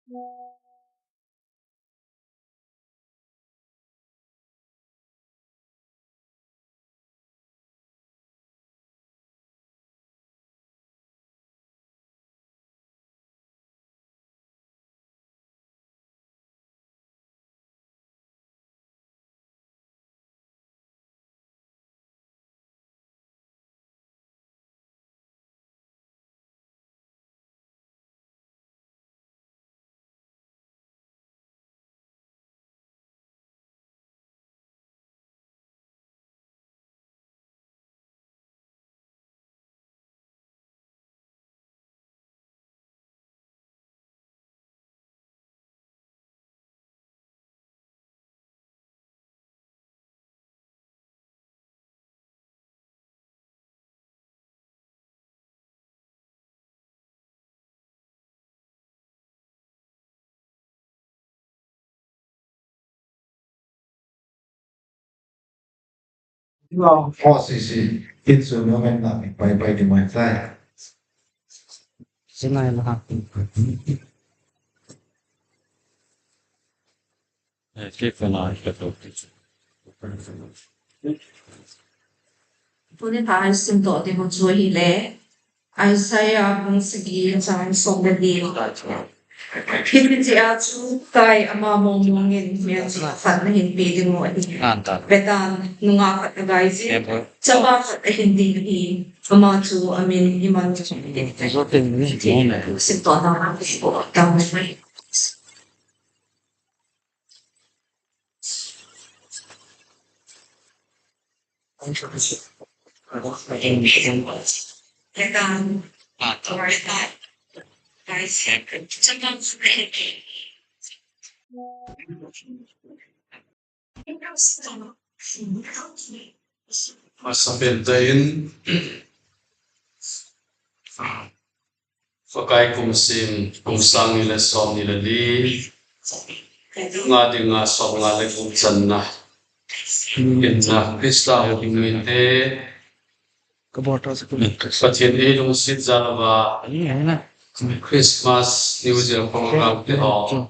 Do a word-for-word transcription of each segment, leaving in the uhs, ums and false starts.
Tua, O C C, in su no men na mi pai pai di mai sai. Sinai la ha. Eh, ke ko na ka to. Tuni tha hai sim to di ho chu hi le. Isaiah bung sagi chang som le li. Hiti chea chu tai ama mong mong in mel chi khat na hin pe ding u ahi. Ve tan, nungah khat a gai jin, chapa khat ahin ding ahi. Ama chu amin Immanuel. Sim to na ma ki ko ta mai. Masapen tain, Pakai kum sim, kum sang ni le som ni le li, nga dinga som nga le gup channa. Inna Krista hou ding mite, Pathen eilungset jal uva Christmas, New Year program te ho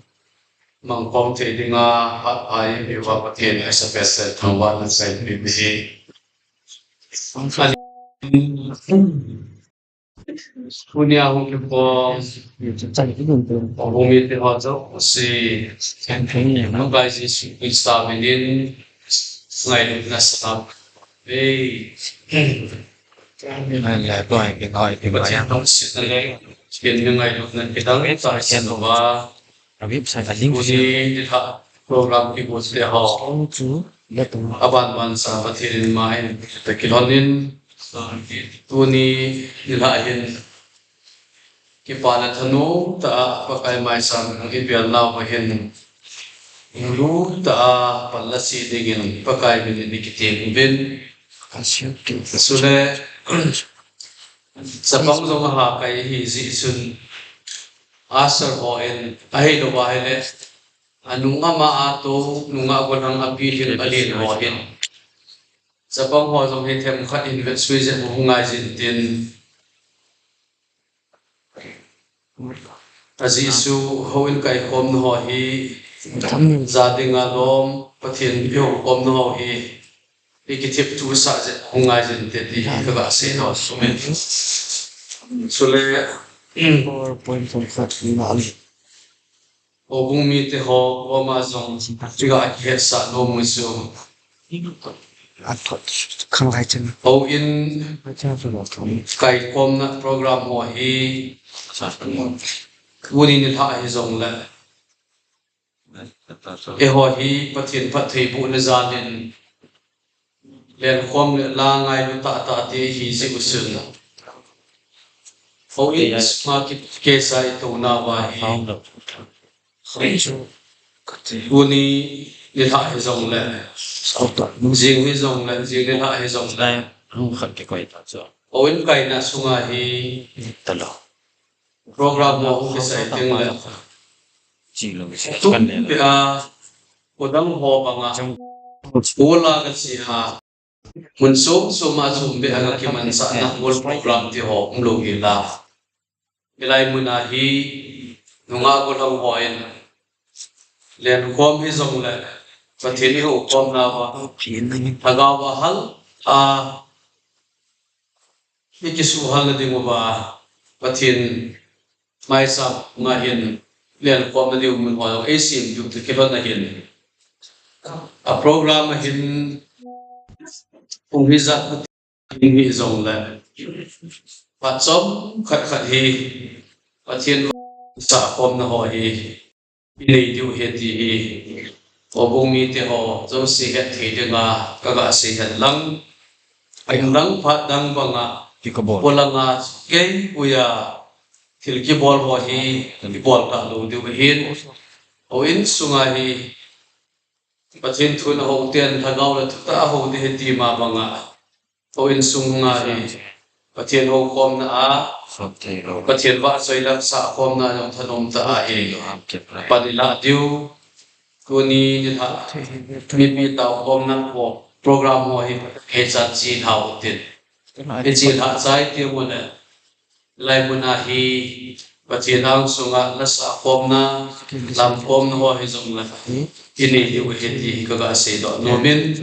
mang khom thei dinga, phat pha eipeuva Pathen asapen thangvahna kahin pe uve. Tunia hung kikhom, hung mite ho jouse, Pakai Jesu Christa minin, ngailutna sap. Ei. Pathen lungsetna le, ken ngailutna kidang tah sap uva. Tuni nilhah program kigot te ho, aban ban sa Pathen in ma in ta kilhon in, tuni nilhah hin kipa le thanom tah a Pakai maicham i bel nau va hin, lunglut tah a pan la che dingin Pakai min in i kitep uvin. Chule, chapang jong aha kai hi jeh chun, usher ho in, ahilou va hile, anung ama a tou, nungah gollhang a pilhing alen ho hin, chapang ho jong hi themkhat hin vetsui jeh u hung ngai jin tin, a Jesu houin kaikhomna ho hi, ja dinga lom, Pathen kihoukhomna ho hi, i kitheptu sah jeh hung ngai jin te ti hi ka ga sei nom sumin. Chule, houbung mite ho koma jong i ga kihetsah nom u chu, houin kaikhomna program ho hi, tuni nilhah hijongle, eiho hi Pathen phattheibohna jal in, lenkhom le la ngailu tahtah te hi jeh u chun, houin sunga ki, kisa i touna uva hi, tuni nilhah hijongle, jing hijongle, jing nilhah hijongle, houin kaina sunga hi, program ho hung kisai tengle, tumpeh a, khodang ho banga, school a kache a, mun chom chom a chom beh a kakimanchahna hall program ti ho umlou hel a, hilai mun a hi, nungah gollhang hon lenkhom hijongle Pathen ihoukhomna uva lhagao a hal a ikisuhal na ding uva Pathen maicham a hin lenkhomna diu mun hoi eisim diu te kilhon ahin. A program ahin pung hijat ding hijongle phat chomkhat khat hi Pathen sahkhomna ho hi inei diu ahi ti hi houbung mite ho jouse hetthei dinga kaga seihen lang, pung dang phat dang banga polanga kei uia thil kibol ho hi kibol talou diu ahin. Houin sunga hi Pathen thun ahou ten lhagao le thutah ahou ding ahi ti ma banga houin sunga hi Pathen houkhomna a, Pathen vahchoi le sahkhomna jong thanom tah a hi pan ilah diu. Tuni nilhah mipi taokhomna ho program ho hi hichan chelhau tin, ichelhah chai teng uleh hilai muna hi Pathen angsunga la sahkhomna, lamkhomna ho hijongle inei diu ahi ti hi kaga seidoh nomin,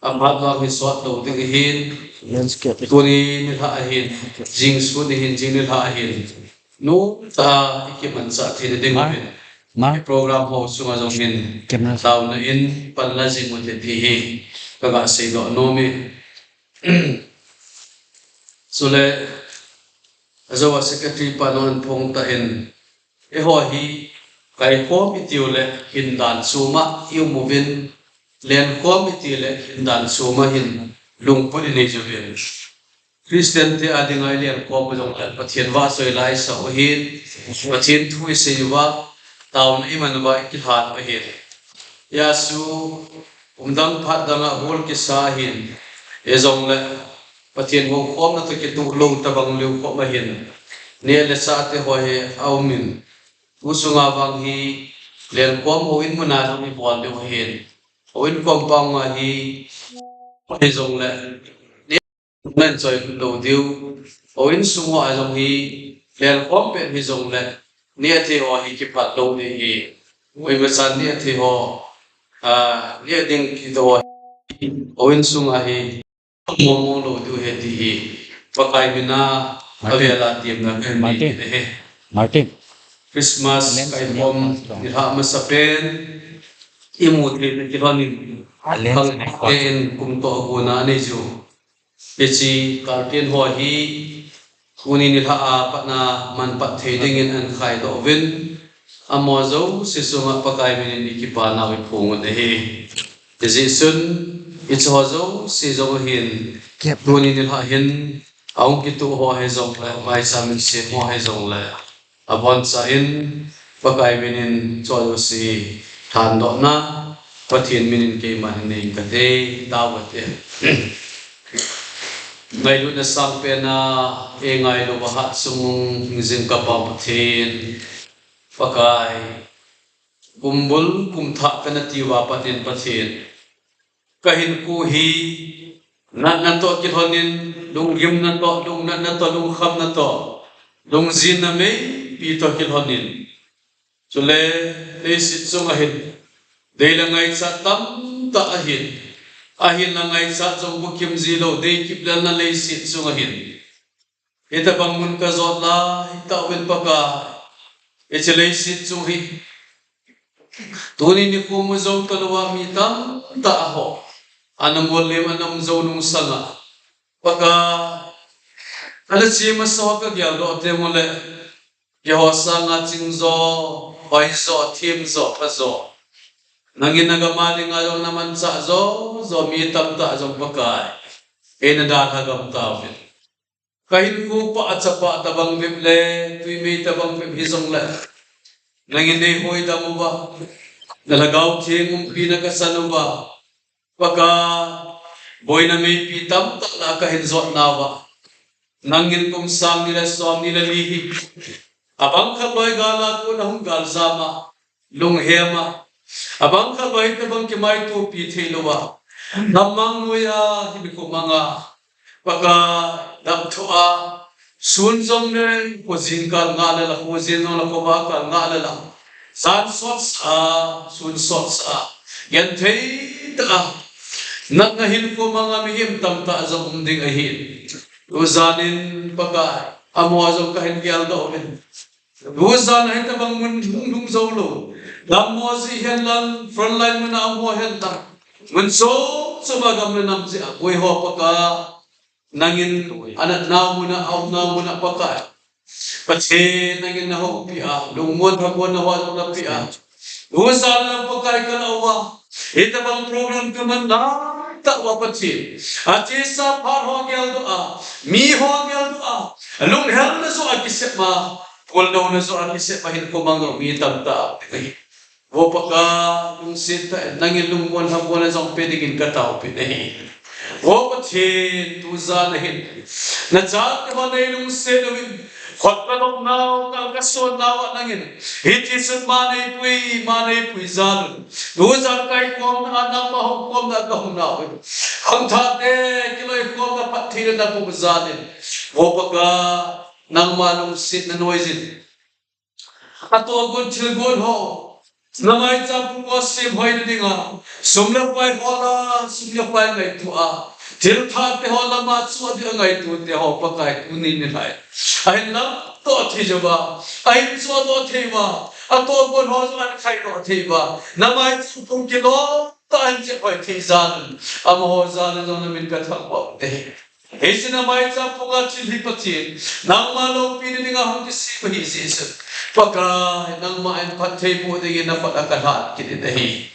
aphat vang hi sot lou ding ahin, tuni nilhah ahin, jing sun ahin, jing nilhah ahin, nomtah a ikimanchah theina ding uvin, program ho sunga jong hin taona in pan la jing ute ti hi kaga seidoh nomin. Chule ajou a secretary pan ahin phong tah in, eiho hi kaikhom itiu le hindan choma ium uvin, lenkhom iti le hindan choma hin lungput inei uvin. Christian te adinga ilenkhom jongle Pathen vahchoi la isah u ahin, Pathen thu isei uva, taona iman uva ikilhan u ahin. Hijeh chun kum dang phat danga hol kisa ahin, hijongle Pathen houkhomna toh kitoh lou tabang leu khom ahin, neh le chah te ho hi aumin, tu sunga vang hi lenkhom houin muna jong ibol diu ahin, houin compound a hi hijongle neh choi lou diu, houin sung hoa jong hi lenkhom pen hijongle neh thei ho hi kiphat lou ding ahi. Koima chan neh thei ho, a, neh ding kitoh ho hi houin sunga hi mong mong lou diu ahi ti hi Pakai mina avela temna kahin nei kit ahi. Christmas kaikhom nilhah masapen imu theina kilhon in, khangthah ten kum toh agona anei jiu hiche curtain ho hi tuni nilhah a patna manpat thei dingin ahin khaidoh uvin, amaho jouse chunga Pakai minin ikipanau iphong un ahi. Hijeh chun hicheho jouse jong ahin, tuni nilhah hin ahung kitoh ho hijongle, maicham in sem ho hijongle, aboncha in Pakai minin hicheho jouse thandohna Pathen minin keiman nei kate, tao kate. Ngailutna sangpen a eingailu uva hatchungnung hingjing kapa Pathen Pakai, kumbul kumthah kana tiuva pat in Pathen, kahinkho hi natna toh kilhon in, lunggimna toh, lungnatna toh, lungkhamna toh, lungjinna meipi toh kilhon in, chule leiset chunga hin dei le ngaichat tamtah ahin, ahinla ngaichat jong bukim jilou deikip lelna leiset chunga hin, hitobang mun kajot laitah uvin Pakai, hiche leiset chung hi tuni nikho mu jou talouva mi tamtah ho ana mollem ana um jou nung sanga, Pakai, ana che masa ho kageldoh teng uleh, keiho sanga ching jo, hoi jo, them jo, pha jo, nangin nagam a dinga jong namanchah jo jo mi tamtah jong Pakai, eina dalha gam tauvin. Kahinkho pah a chapah tobang bep le twimei tobang bep hijongle, nangin neihoidam uva, naLhagao Theng umpina kachan uva, Pakai, boina meipi tamtah lah a kahin jotnauva, nangin kum sang ni le som ni le li hi abang khat loi gal a kon ahung galjam a, lunghema, abang khat loi hitobang kimaitopi theilouva, gammang noiya hinkho manga, Pakai, damthu a, Sun jong le, kho jing kal nga le la, kho jing jong le, kho ba kal nga le la. Jan sot sa, sun sot sa. Genthei tah a. Natna hinkho manga mihem tamtah jong um ding ahi. Tujan in Pakai, amaho jong kahin geldoh uvin. Tujan a hitabang mun lhung lhung jou lou. Gam mo jeh hen lang, frontline mun a um ho hen lang. Mun chom chom a gam le nam jeh a boi ho Pakai. Nangin anatnau mun a, aumnau mun a Pakai. Pathen nangin nahoupi a, lungmon thamon naho jong napeh a. Tujan lang Pakai kana um a. Hitabang program kaman lai tah uva Pathen. Achesa phat ho geldoh a, mi ho geldoh a, lunghel na jo a kisem a, puldoh na jo a kisem a hinkho mang jong mi tamtah. Vo Pakai, lungset tah in, nangin lungmon thamon jong pe dingin kataopi nahi. Vo Pathen, tujan a hin nachate ho neilungset uvin, khut kadop nau, kal kason nau a nangin, hiti chun ma neipui, ma neipui jal un. Tujan kaikhomna a nangma houkhomna kahung nau in, khangthah te kiloikhomna phattheina napu jal in. Vo Pakai, nangma lungsetna noijin. Atohgon thilgon ho, namaicham pung ho semhoina dinga, sum le pai ho la, sum le pai ngaito a, thil thah te ho lama chu ading a ngaito te ho Pakai tuni nilhah in ahin lamdoh thei uva, ahin chohdoh thei uva, atohgon ho jong ahin khaidoh thei uva, namaicham pung kilom tah a ahin chep hoi thei jal un, amaho jal in jong namin kathangvah uve. Hiche namaicham punga thil hi Pathen, nangma loupina dinga hung kisem ahi Jesu. Pakai, nangma in phatthei boh dingin nakhut a kalhan kit in ahi.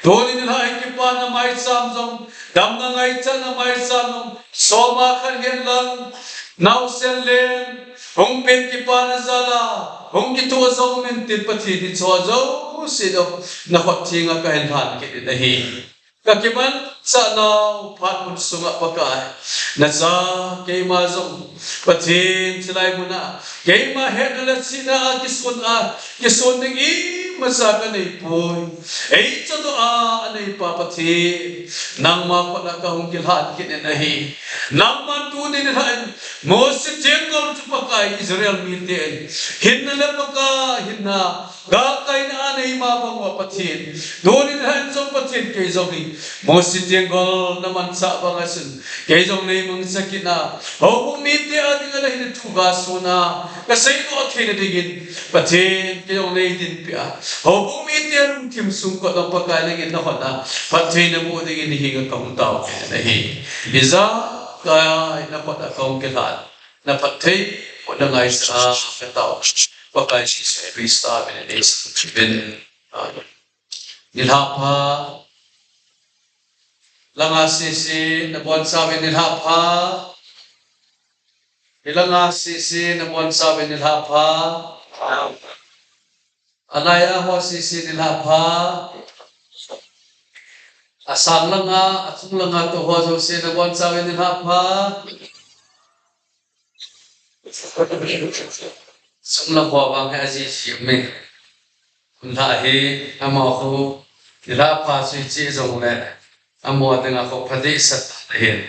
Tuni nilhah in kipana maicham jong, damna ngaichatna maicham jong, soma khat hen lang, naosen leng, hung pen kipana jal a, hung kitoh jong um intin Pathen hicheho jouse jong, nakhut thenga kahin lhan kit in ahi. Kakimanchah nau phat mun sunga Pakai, nacha keima jong Pathen chilai muna keima hetna le chihna a kisun a, kisun ding imacha kaneipoi. Eichohdoh a aneipa Pathen, nangma khut a kahung kilhan kit in ahi. Nangman tuni nilhah in Mose tenggol chu Pakai Israel miten hinna le Pakai hinna, galkaina anei ma bang uva Pathen, tuni nilhah in jong Pathen kei jong hi Mose tenggol namanchah banga chun kei jong neimangcha kit a, houbung mite a dinga nahin thu gason a, kaseidoh theina dingin Pathen kei jong neidinpi a, houbung mite lungthim sung kot a Pakai nangin nahon a, phatthei naboh dingin hiche a kahung tao kit ahi. Ijakai nakhut a kahung kilhan, naphatthei boh nangaichat a katao, Pakai Jesu Christa min in eisah uvin. Amen. Nilhah pha. Langa sese nabonchauvin nilhah pha. Hilanga sese nabonchauvin nilhah pha. Alaiya ho sese nilhah pha. Asang langa, achung langa tou ho jouse nabonchauvin nilhah pha. Sum le pai vang hi ajiji ume. Nilhah hi amaho khu nilhah pha chu hiche jongle amaho dinga khu pha dehset ahin.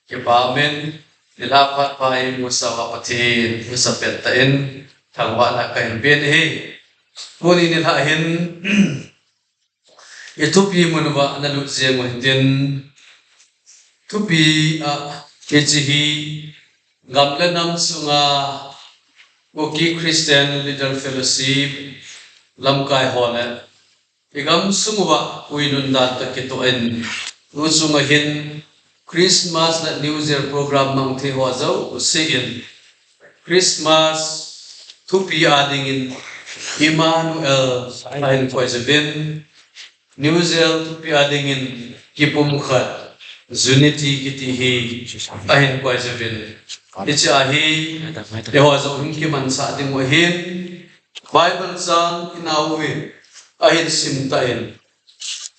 Kipa umin, nilhah phat pha imusah uva Pathen musah pet tah in thangvahna kahin pen ahi. Tuni nilhah hin ithupi mun uva nalut jeng u hitin, thupi a hiche hi gam le nam sunga Kuki Christian Leader Fellowship lamkai ho le igam sung uva puinun dan toh kitoh in, tu chunga hin Christmas le New Year program mang thei ho jouse in Christmas thupi a dingin Emmanuel ahin koi jouvin, New Year thupi a dingin kipumkhat, unity kiti hi ahin koi jouvin. Hiche a hi eiho jong hung kimanchah ding u ahin, Bible chang inao uvin ahin sim tan,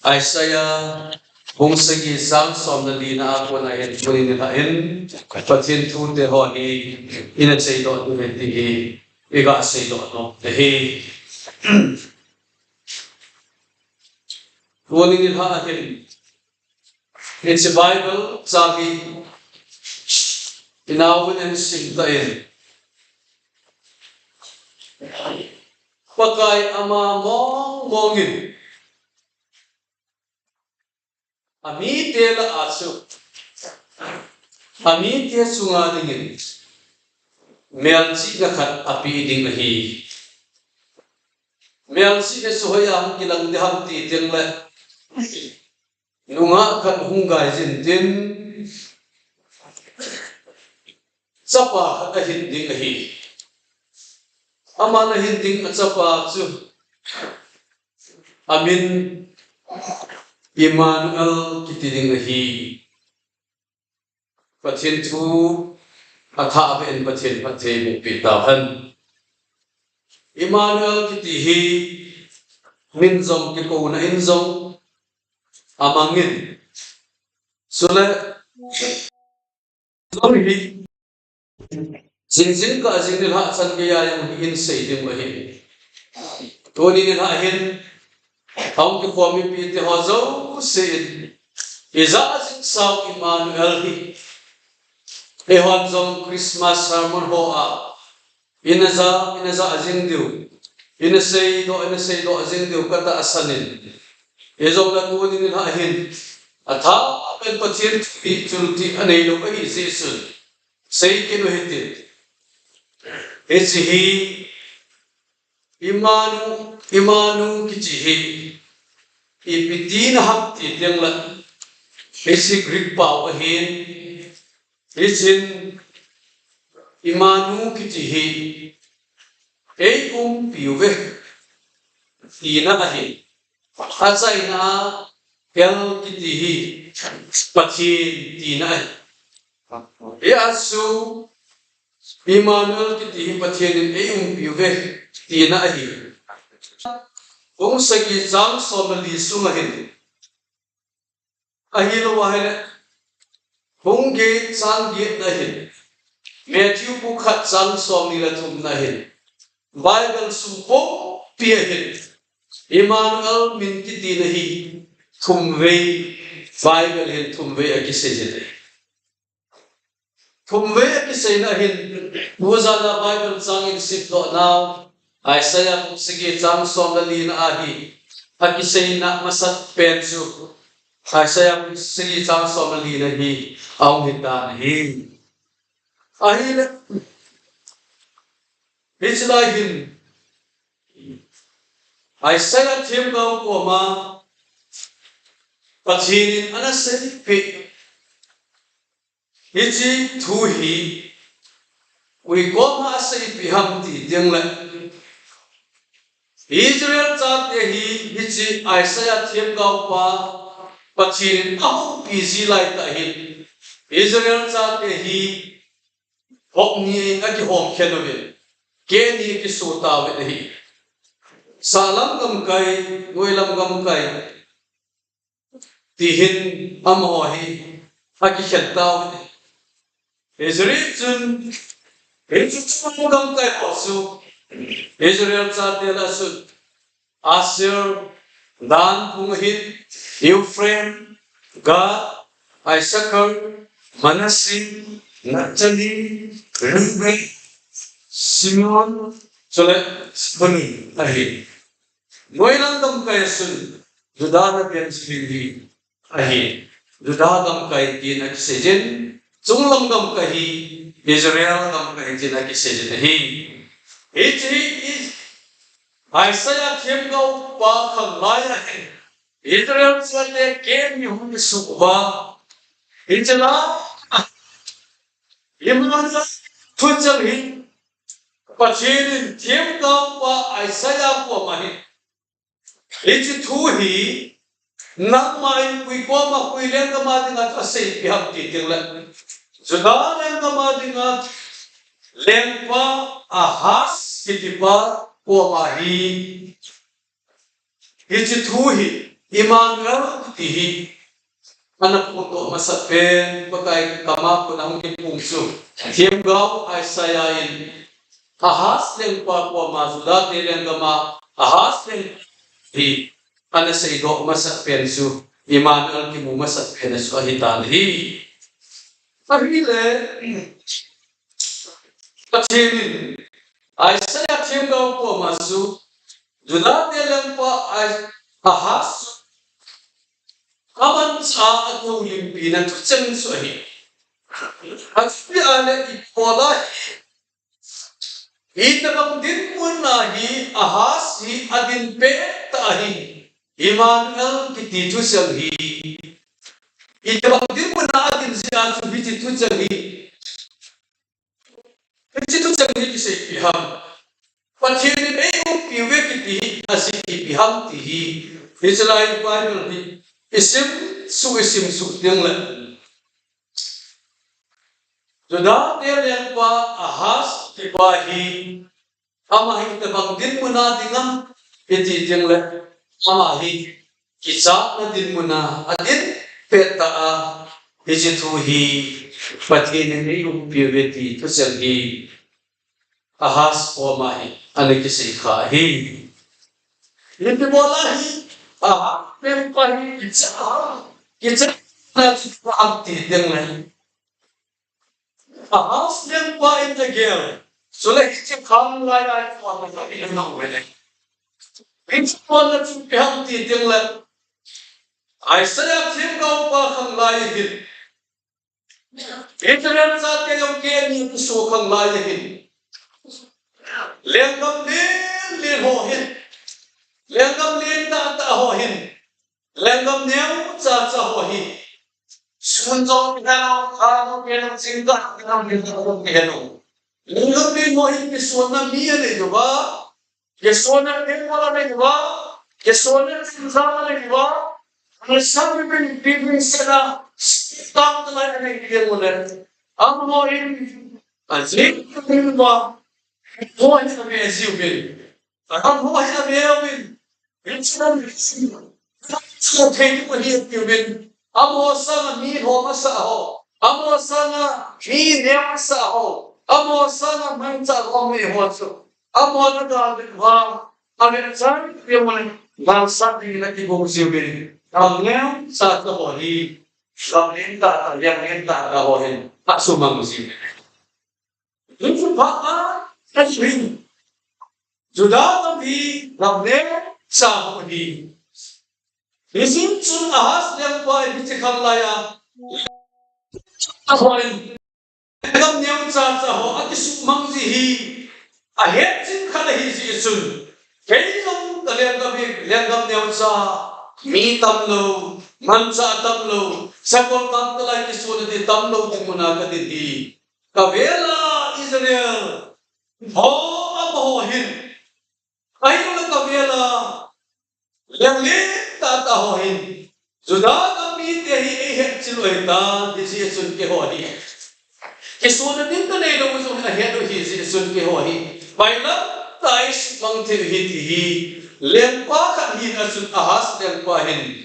Isaiah bung sagi chang som le lina a kona hin tuni nilhah hin Pathen thu te ho hi ina seidoh diu ahi ti hi iga seidoh nom u ahi. Tuni nilhah hin hiche Bible chang hi inao uvin ahin sim tan, Pakai ama mong mong in, amite lah a chu, amite chunga dingin melchihna khat ape ding ahi. Melchihna chu hoiya hung kilang ding ham ti teng le, nungah khat hung gai jin tin, chapa khat ahin ding ahi. Aman ahin ding a chapa chu amin Immanuel kiti ding ahi. Pathen thu athah a ven Pathen phatthei boh peh tauhen. Immanuel kiti hi min jong kikouna in jong amang in. Chule jong hi jing jingkah jing nilhah chan geiya jong hi in sei ding ahi. Tuni nilhah hin ahung kikhom mipite ho jouse in, ijah jing sau Immanuel hi eihon jong Christmas sermon ho a ina ja, ina ja jing diu, ina seidoh, ina seidoh jing diu katahsan in. Hijongle tuni nilhah hin athah a ven Pathen thu hi thilti anei lou ahi jeh chun, sei kit u hite. Hiche hi Immanu, Immanu kiti hi ipi tina ham ti teng le, hiche Greek pao ahin, hichun Immanu kiti hi eiumpi uve tina ahi. Achaina a El kiti hi Pathen tina ahi. Hijeh a chu Immanuel kiti hi Pathen in eiumpi uve tina ahi. Bung sagi chang som le li sunga hin, ahilou ahile bung get chang getna hin, Matthew bung khat chang som ni le thumna hin, Bible sung pumpi a hin Immanuel min kitina hi thumvei, Bible hin thumvei akisei jin ahi. Thumvei akiseina hin, tujana Bible chang in simdoh nau, Isaiah bung sagi chang som le lina a hi akiseina masat pen chu, Isaiah bung sagi chang som le lina hi ahung hitan ahi. Ahile, hiche lai hin Isaiah themgao koma Pathen in ana seipeh, hiche thu hi koi koma aseipeh ham ti teng le, Israel chate hi hiche Isaiah themgao pa Pathen in ahoupi ji laitah hin, Israel chate hi hop ni in akihom khen uvin, keh ni akiso tauvin ahi. Sahlam gamkai, noilam gamkai ti hin amaho hi akikhen tauvin ahi. Hijeh chun, hiche chunga gamkai ho chu Israel chate lah a chun Asher, Dan phung ahin, Ephraim, Gad, Issachar, Manasseh, Naphtali, Reuben, Simeon, chule Zebulun ahi. Noilam gamkai a chun Judah le Benjamin hi ahi. Judah gamkai tin akisei jin, chunglam gamkai hi Israel gamkai tin akisei jin ahi. Hiche hi Isaiah themgao pa khang lai ahi. Israel chate keh ni hung suh uva, hiche lai Immanuel thucheng hi Pathen in themgao pa Isaiah koma hin, hiche thu hi nangma in koi koma, koi lenggam a dinga aseipeh ham ti teng le, Judah lenggam a dinga lengpa Ahaz kitipa koma hi, hiche thu hi Immanuel kiti hi ana phondoh masat pen, Pakai kama kona hung kiphong chu themgao Isaiah in Ahaz lengpa koma, Judah te lenggam a Ahaz lengpa hi ana seidoh masat pen chu, Immanuel kimu masat pen chu ahitan ahi. Ahile, Pathen in Isaiah themgao koma chu, Juda te lengpa Ahaz chu amanchah a atoulimpina thucheng chu ahi. Achuti ahile ipi bola hi, itobang dinmun a hi Ahaz hi adin pet tah ahi. Immanuel kiti thucheng hi. Itobang dinmun a adin jeh a chu hiche thucheng hi. Hiche thucheng hi kiseipi ham? Pathen in eiumpiuve kiti hi ajeh ipi ham ti hi, hiche lai Bible hi isim suh, isim suh ding le. Juda te lengpa Ahaz tipa hi, ama hi itobang dinmun a ding ham iti ding le, ama hi kichatna dinmun a adin pet tah a, hiche thu hi Pathen in eiumpiuve ti thucheng hi Ahaz koma hi ana kisei kha ahi. Ipi bola hi Ahaz lengpa hi kichat, kichatna chu ipi ham ti ding le, Ahaz lengpa in agel, chule hiche khanglai a ipi bola chu ipi ham ti ding le, Isaiah themgao pa khanglai ahin, Israel chate jong kei ani kiso khanglai ahin, lenggam len len ho hin, lenggam len tah tah ho hin, lenggam neo cha cha ho hi, sun jong kihe lou, kha jong kihe lou, chingkhat jong kihe lou, lenggam len ho hin kisonna mi anei uva, kisonna tengkol anei uva, kisonna chingthang anei uva, amasang mi bin, bin, bin sena, sitang talai anei teng ule, amaho in, ajing bin uva, amaho in ame jiuvin, amaho in ame uvin, amaho sanga mi ho masa ho, amaho sanga mi neo masa ho, amaho sanga manchah ho mi ho chu, amaho na dalha, ave chan, ave chan, ave chan ding na kibol jiuvin, gam neo cha cha ho hi, gam len tah tah, liang len tah tah ho hin asumang jiuvin. Hichu pha a, ahin. Juda gam hi gam neo cha ho ahi. Hijeh chun Ahaz lengpa in hiche khanglai a, lenggam neo cha cha ho akisumang ji hi ahetchet khat ahi jeh chun, kei jong ka lenggam hi lenggam neo cha, mi tamlou, manchah tamlou, sakol kang talai kisonna di tamlou ding mun a kadin hi, ka vel a Israel ho amaho hin, ahinla ka vel a liang len tah tah ho hin, Juda gam mite hi eihetchet lou ahitan, hijeh chun keiho hi kisonna ding kanei lou jong ahet u ahi jeh chun keiho hi, bailam tah a eisumang thei u ahi ti hi, lengpa khat hina chun Ahaz lengpa hin,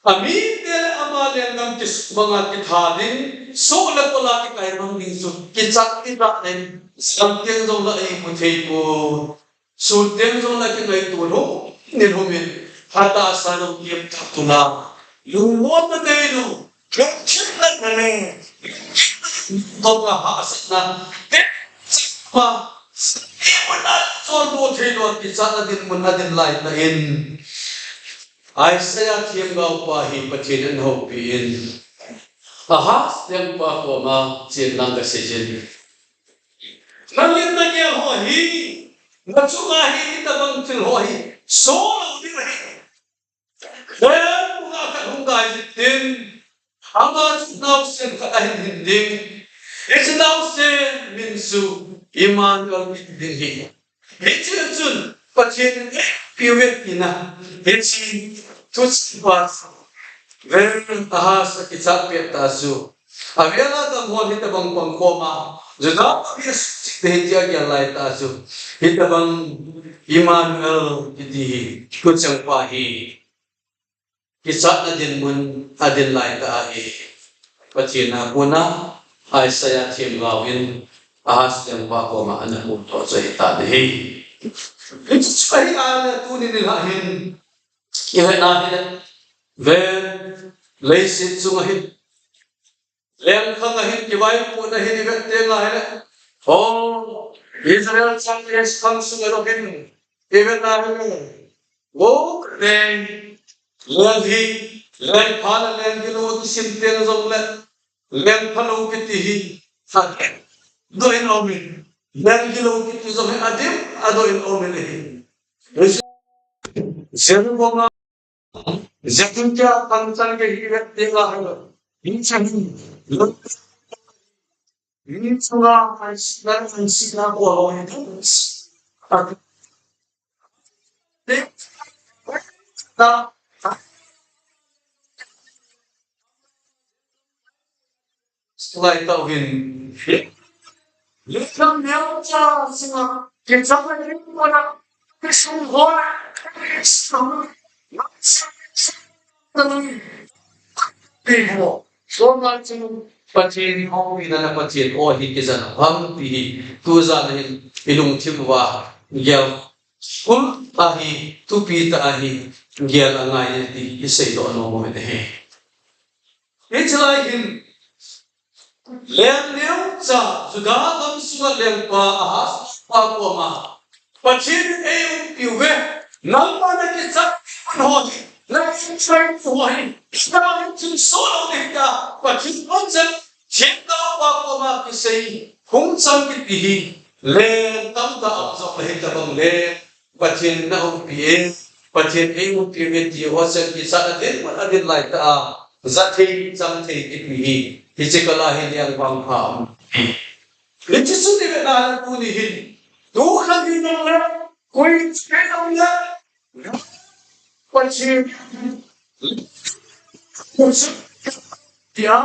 amite le ama lenggam kisumang a kitha ding, soh le kol a kikaimang ding chu kichat kichat in, jam teng jong la eimu thei pon. Sun teng jong la kingaito lou, ni lou min, hatah a sa lou kiam tah tuna, lungmonna neilou, lungthim na nei, tonga hahsatna, te, ma, sa, i mun a, chondoh thei lou, kichatna dinmun a din lai tah in, Isaiah themgao pa hi Pathen in ahoupi in, Ahaz lengpa koma chen lang kasei jin. Nangin nagel ho hi, nachunga hi, hitobang thil ho hi, soh lou ding ahi. Ven, nungah khat hung gai jin tin, ama chu naosen khat ahin hin ding. Hiche naosen min chu Immanuel kiti ding ahi. Hiche chun Pathen in eiumpiuve tina, hiche thucheng pa chu, ven, Ahaz akichat pet tah chu, avel a gam hon hitobang pang koma, Juda pa hi asuhchih ding ahi tia agel lai tah chu, hitobang Immanuel kiti hi, thucheng pa hi kichatna dinmun a din lai tah ahi. Pathen a kona Isaiah themgao in Ahaz lengpa koma ana phondoh chu ahitan ahi. Hichu ahi a le tuni nilhah hin ivet na hile, ven, leiset chunga hin, lengkhang a hin, kivaipohna hin ivet teng ahile, o, Israel chate khang sunga jong hin, ivet na hile, wo, leng, leng hi, leng pha le leng gilou kisim teng jongle, leng phalou kiti hi, adoh in aumin, leng gilou kiti jong hi adim, adoh in aumin ahi. Jeroboam a, Zedekiah pangchan ke hi vet ding a hang. Hi chan hi. Hi chunga ai sina, ai sina ko ho hi. Ta, ta. Lai tauvin. Lungdam neocha sunga kichai a ding kona kisung hona kisung. Ti ho. Soma chu Pathen ho, ina na Pathen o hi kijan ham ti hi. Tujan hin ilungthim uva gel. Kul ahi, thupi tah ahi, gel angai e ti iseidoh nom u ahi. Hiche lai hin, leng neocha, Judah gam sunga lengpa Ahaz pa koma, Pathen in eiumpiu ve, nangma nakichat mun ho hi, nakichai ho hi, nangma nakichat ho hi, Pathen in Themgao pa koma kisei, hung chang kiti hi, leng tamtah aum jong le hitabang leng, Pathen in naumpi e, Pathen eiumpi e ti ho chen kichat adin, adin lai tah a, ja thei, chang thei kiti hi, hiche kal a hi leng vangpha aum. Hiche chu ti ve na tuni hin, tu khat hi nang le, koi che nang le, Pathen, tia,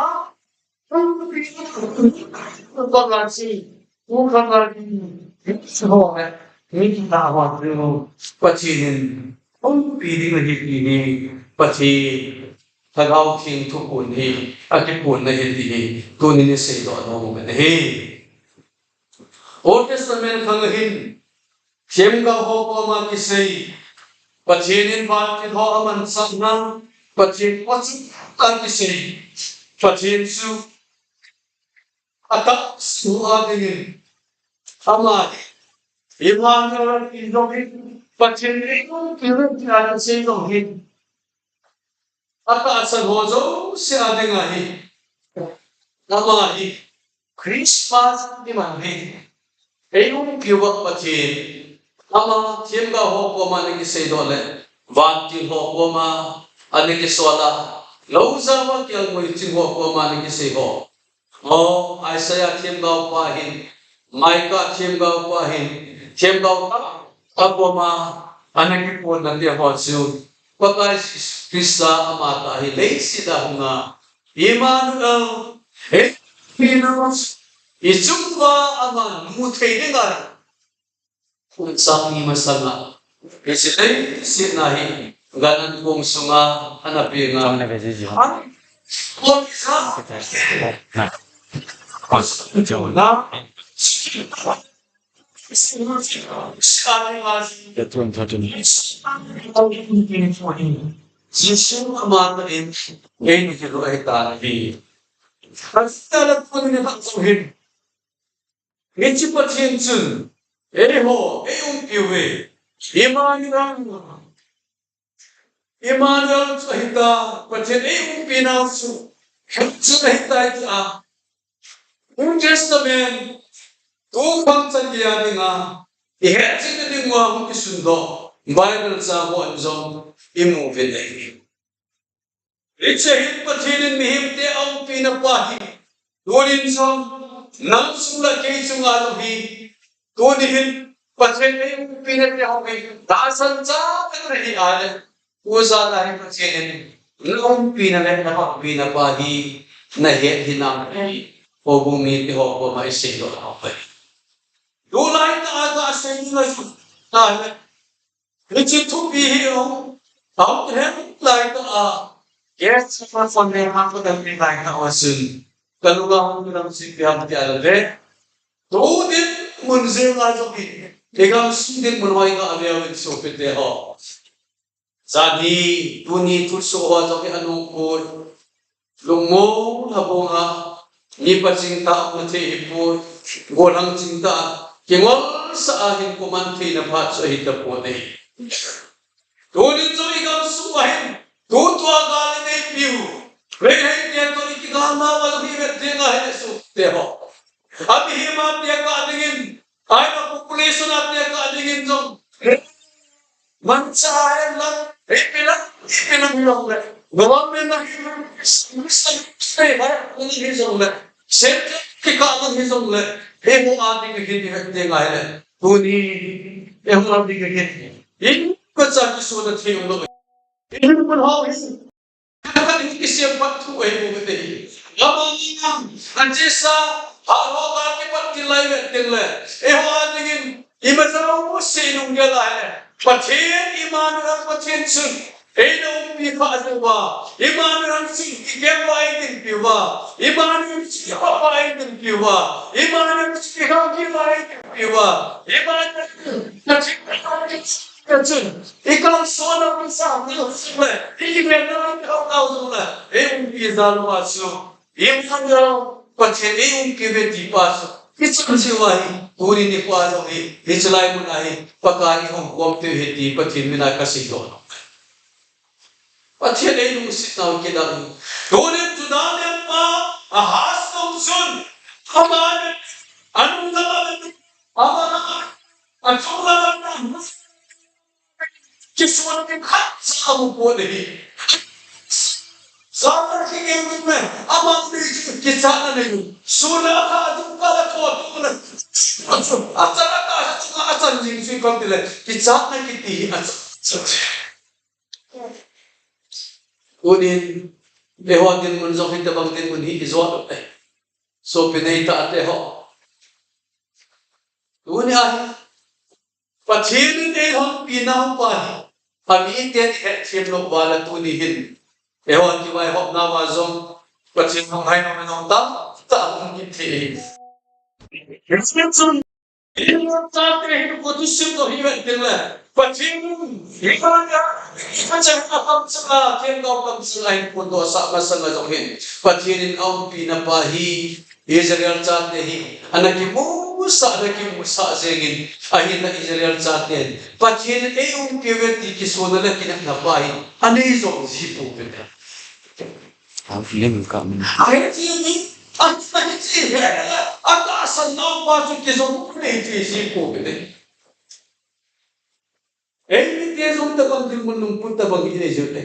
Pathen in umpi ding ahi ti hi, Pathen Lhagao Theng thuphon hi, akiphonna ahi ti hi, tunin iseidoh nom u ahi. Old Testament khang a hin, themgao ho koma kisei, Pathen in vantil ho amansahna, Pathen o chu akisei, Pathen chu atahsan ho a dingin, ama hi, Immanuel ti jong hi, Pathen eiumpi e ti asei jong hi, atahsan ho jouse a dinga hi, ama hi, Christmas iman hi, eiumpiu va Pathen, ama themgao ho koma ana kiseidoh le, vantil ho koma ana kisol a, lou jao a kialngoi ching ho koma ana kisei ho. O, Isaiah themgao pa hin, Micah themgao pa hin, themgao tamtah koma ana kiphonna te ho chu, Pakai Jesu Christa ama tah hi leiset a hunga, Immanuel, eiumpi nau, ichung uva ama mu thei dinga, kum sang ni masanga, hiche leiset a hi, gan ankong sunga, ana peng a. Ana ve ji ji. An, kon sa. Na. Kon sa. Na. Jesu ama tah in, eini hilou ahitan ahi. Pastor la pun ni hak so hin. Hiche Pathen chun, eiho, eiumpiu ve. Immanuel. Immanuel chu ahitai, Pathen eiumpi nau chu. Hiche chu ahitai tia. New Testament, tu khang chan geiya dinga, ihet chet na dinga hung kisundoh, Bible chang ho in jong imu uvin ahi. Hiche hin Pathen in mihemte aumpina pa hi, tunin jong, nang chunga le kei chunga jong hi, tuni hin, Pathen eiumpina te ho hi, tahsan cha ka nahi a le, tujan a hi Pathen in, na umpina le na panpina pa hi, nahet hinam ti, houbung mite ho koma iseidoh nau ahi. Tulai tah a kasei ding ahi, ta le, hiche thupi hi o, tao te hen lai tah a, yes, ma son ne ma ko dam ni lai tah a sun. Kalunga hung dam si pi ham ti a le. Tu dinmun jeng a jong hi, igam sung dinmun hoi ka a leo in sopi te ho. Jani, tuni thusoh ho jong hi anung poi. Lungmong lhabong a, mi paching tah a um thei hipoi. Gollhang ching tah a, kingolsah a hin koman theina phat chu ahi tapon ahi. Tunin jong i gamsung uva hin, tutua gal i neipiu, Meitei te toh i kigalnau a jong i vet ding ahile sopi teho, a mihem a tekah dingin, ahilou population a tekah dingin jong, manchah hen lang, ipi lang, ipi lang hijongle, government a hi, hi jongle, central kikah lang hijongle, eiho a ding hin i vet ding ahile, tuni, eiho a ding hin, imacha kisona thei umlou. Ihin mun ho hi, khat in kisem pat thu ahi bou te hi. Ama, achesa, hahsa kipat til lai vet ding le, eiho a dingin, ima jouse i lunggel a ahile, Pathen, Immanuel Pathen chun eina umpi khah uva, Immanuel chun i keng uva eidinpi uva, Immanuel chun i papa eidinpi uva, Immanuel chun i gamgi uva eidinpi uva, Immanuel chun Pathen Kachun, i kalsonna, i sahna jong le, i kivenna, i kihouna jong le, eiumpi jal uva chu, Immanuel, Pathen eiumpi uve ti pa chu, i chun chu ahi, tuni nikho jong hi, hiche lai mun a hi, Pakai ihung khom thei u ahi ti Pathen min a kaseidoh. Pathen eilungset nau kidang. Tunin Juda lengpa Ahaz jong chun, ama, anung lama, ama, achung lama, kisona ding khatcha amu pon ahi. Satan kigel ding le, ama le kichatna nei u. Sun le atha, adung kah le atho, atho le. Achan, atha, achunga achan jing chu ipi ham itile, kichatna kiti hi achan. Tunin, eiho dinmun jong hitobang dinmun hi i jot u ahi. Sopi neitate ho. Tuni ahi, Pathen in eihonpi naupa hi, amiten i hetthem lou uva le tuni hin, eiho kivaihopna uva jong, Pathen lunglhaina uva jong tamtah hung kit thei ahi. Hichun, Israel chate hin kho thusim toh hi vet ding le, Pathen in, Israel, Israel a kamchang a, themgao kamchang a hin phondohsah masang a jong hin, Pathen in aumpina pa hi, Israel chate hi, ana kimusah, ana kimusah jengin, ahinla Israel chaten, Pathen in eiumpi uve ti kisona le kinepna pa hi, anei jong ji pouve. Lim ka min. Ahi ti ni, a, ahi ti he, atahsan nau pa chu kijou nei ti ji pouve. Eimite jong tabang dinmun lungput tabang inei jiu te.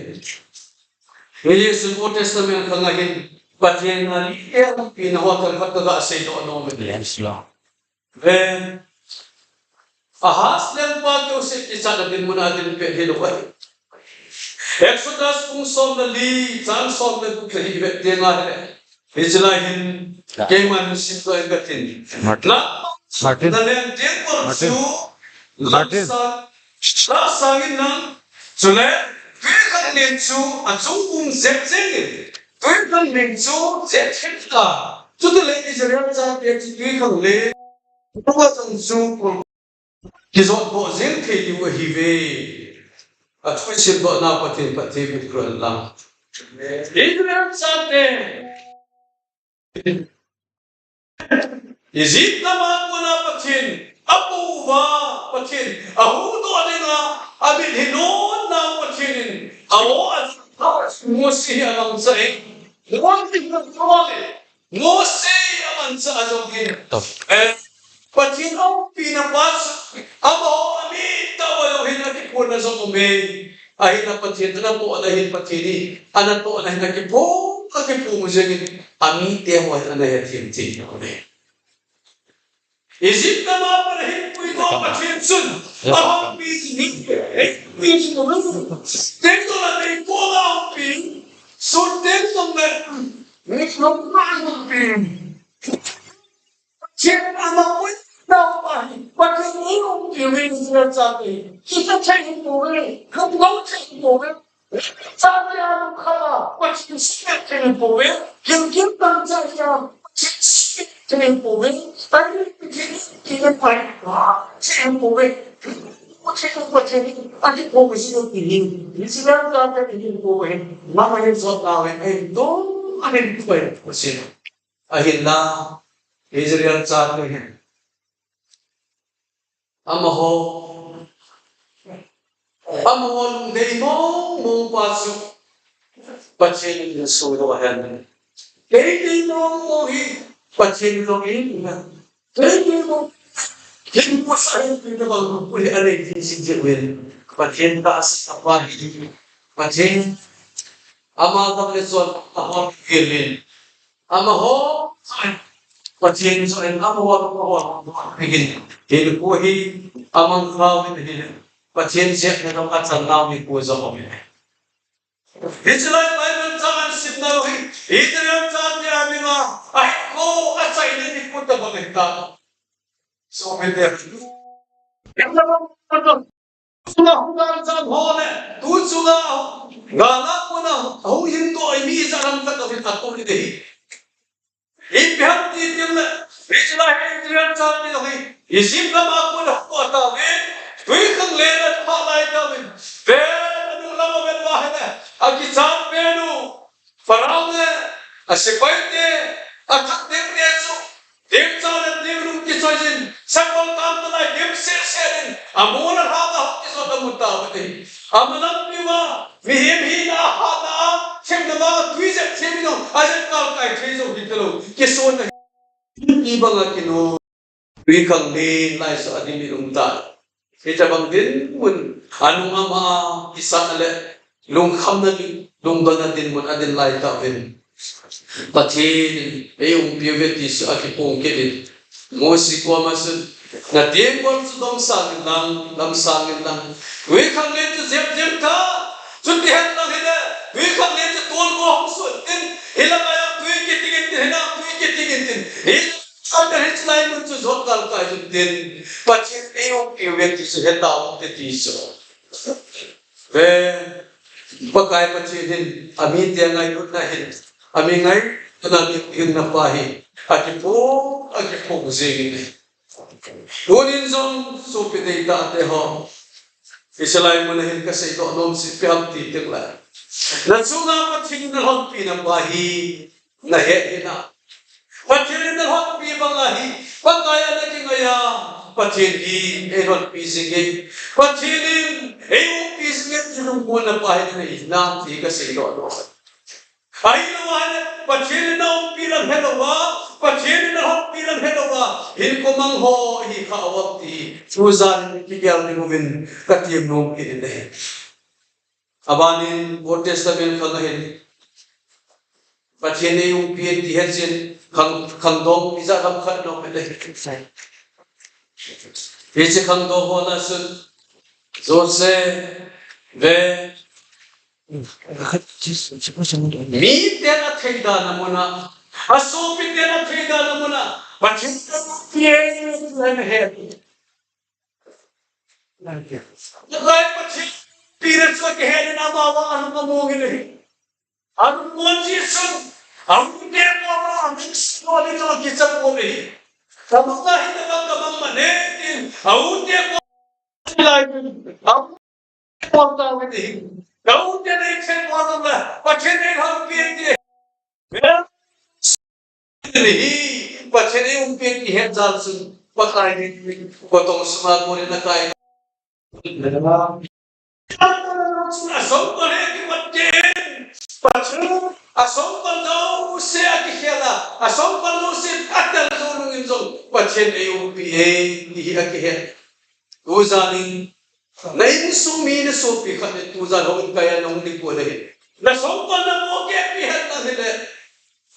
Hiche Old Testament khang a hin, Pathen in amite umpina ho themkhat kaga seidoh nom e. Yes, Lord. Ve, Ahaz lengpa keu seh kichatna dinmun a din pet hilou ahi. Exodus bung som le li, chang som le gup na hi vet ding ahile. Hiche lai hin, keiman simdoh inge katin. Martin. Nang, Martin. Naleng ding bol chu, Martin. Lamsang, lamsang in nang, chule, twikhanglen chu, achung um jep jeng in, twikhanglen chu, jep jep ta. Chutile Israel chate chu twikhanglen, tua chang chu, Kijotdoh jeng thei diu ahiuve. Athusim dohna Pathen phatthei boh hen lang. Israel chate Egypt gam a kona Pathen apoh uva, Pathen ahuhdoh dinga, amit hi nonna Pathen in, a-o a, Mose hi amangcha in, Mose hi amangcha in, Mose hi amangcha a jong hin. Eh, Pathen aumpina pa chu, amaho amit tah uva jong hin akiphonna jong aume. Ahinla Pathen anatohna hin Pathen hi, anatohna hin akiphong, akiphong jengin, amite ho hin ana hethem thei aume. Egypt gam a pat ahin puidoh Pathen chun, ahung pi jing hi, eh, pi jing u. Teng jong le mei kong a hung pi, sun teng jong le, mi lom a hung pi. Pathen ama pui nau pa hi, Pathen in hung pi uve Israel chate. Kita thei hung pouve, lungdong thei hung pouve. Chate a lungkham a, Pathen suhmil thei hung pouve. Gilgil gam chate a, Pathen suhmil thei hung pouve. Pathen in pi hung pouve. Pathen in pi hung pouve. Pathen in pi hung pouve. Israel chate in pi hung pouve. Mama hin jot nau hin, ahin dong, ahin pui, Pathen. Ahinla, Israel chate hin. Amaho, amaho lungdei mong mong pa chu Pathen in soh doh hen. Kei dei mong mong hi Pathen lungin. Kei dei mong. Kei mong sa hin kei dei mong mong hi anei ding si je wen. Pathen tahsa pa hi. Pathen ama gam le chon a hon kei len. Amaho, Pathen chu en amaho, amaho, amaho, amaho, hin, hin ko hi, amang khao hin, hin, Pathen cheh na dong a chan nau hi ko jong um in. Hiche lai Bible chang an sim nau hi, Israel chate a dinga, ahi ko a chai le ni ko ta bang ta. So, min de. Chunga hung dan chan ho le, tu chunga gala kona hung hin to mi ja lam ka to hin ato ni dei. Ipi ham ti teng le, Israel, Israel chate hi, Egypt gam a kona hung to ta ve, tui khang le na pha lai ta ve, ve na nu lam a ven va he le, a kichat ve nu, Pharaoh le, a sepai te, a khat ding te chu, ding cha le ding lung kichoi jin, sakol tam ta lai ding se se din, a mu na ha ta ho kiso ta mu ta ve. A ma lam pi ma, mihem hi na ha na, them na ma, tui jep them no, a jep kal kai thei jo hi ta lo, kiso na hi bang a kino. Tui khang len lai so a din i lung ta. Hitabang dinmun, a nung ama, kisa le, lungkham na, lungdon na dinmun, a din lai ta ven. Pathen in, ei umpi uve ti chu a kipong kit in. Mose koma chun, na tengkol chu dom sangin lang, lam sangin lang. Tui khang len chu jep jep ta, chuti hen lang hi le, tui khang len chu tol ko hung sun tin, hi lam a tui kiting in tin, hi lam tui kiting in tin. Hi Satan hiche lai mun chu jot gal kai jun tin, Pathen ei umpi uve ti chu he tao te ti chu. Ve, Pakai Pathen hin, a mite ngailutna hin, a mi ngailutna mi hingna pa hi, a kipu, a kipu jing in. Tunin jong, sopi deitah te ho, hiche lai mun a hin ka seidoh nom chu ipi ham ti teng le, na chunga Pathen in na lhonpi na pa hi, na het hih in. Pathen in na lhonpi bang ahi, Pakai a na kingai a, Pathen hi ei lhonpi jing e, Pathen in ei umpi jing e, ti lungmonna pa hi na nei hinam ti ka seidoh nom. Ahilou le, Pathen in na umpi lang helou a, Pathen in na lhonpi lang helou a, hin ko mang ho hi kha awam ti, tujan in kigel ding uvin ka tem nom kit in ahi. Abanin Old Testament khang a hin, Pathen in ei umpi e ti het chun khang, khangdong ijat ham khat nom le. Hiche khangdong ho na chun, Joseph, ve, miten a thei dan a mun a, a sopiten a thei dan a mun a, Pathen in ei umpi e ti ahin he. Lai Pathen pi le chu kihe le na ma wa anu ma mo ngi le. Anu mo ji sun, anu te ko ma, anu so ni to ki cha mo le. Ka ma ka hi ta ka ma ma ne tin, anu te ko lai, anu te ko ta wi ni. Ka u te nei chen ko la, Pathen in ei lhonpi e ti. Ni hi, Pathen in ei umpi ti het jal chun, Pakai in, kotong sunga konin akai. A songkol he kimat ke, Pathen, a songkol jouse akikhel a, a songkol jouse atel jou nungin jong, Pathen in ei umpi e, ti hi akihet. Tujan in, na insung mi na sopi khat in tujan hung kai a na hung ding ko na hin. Na songkol na mo ke pi het na hile.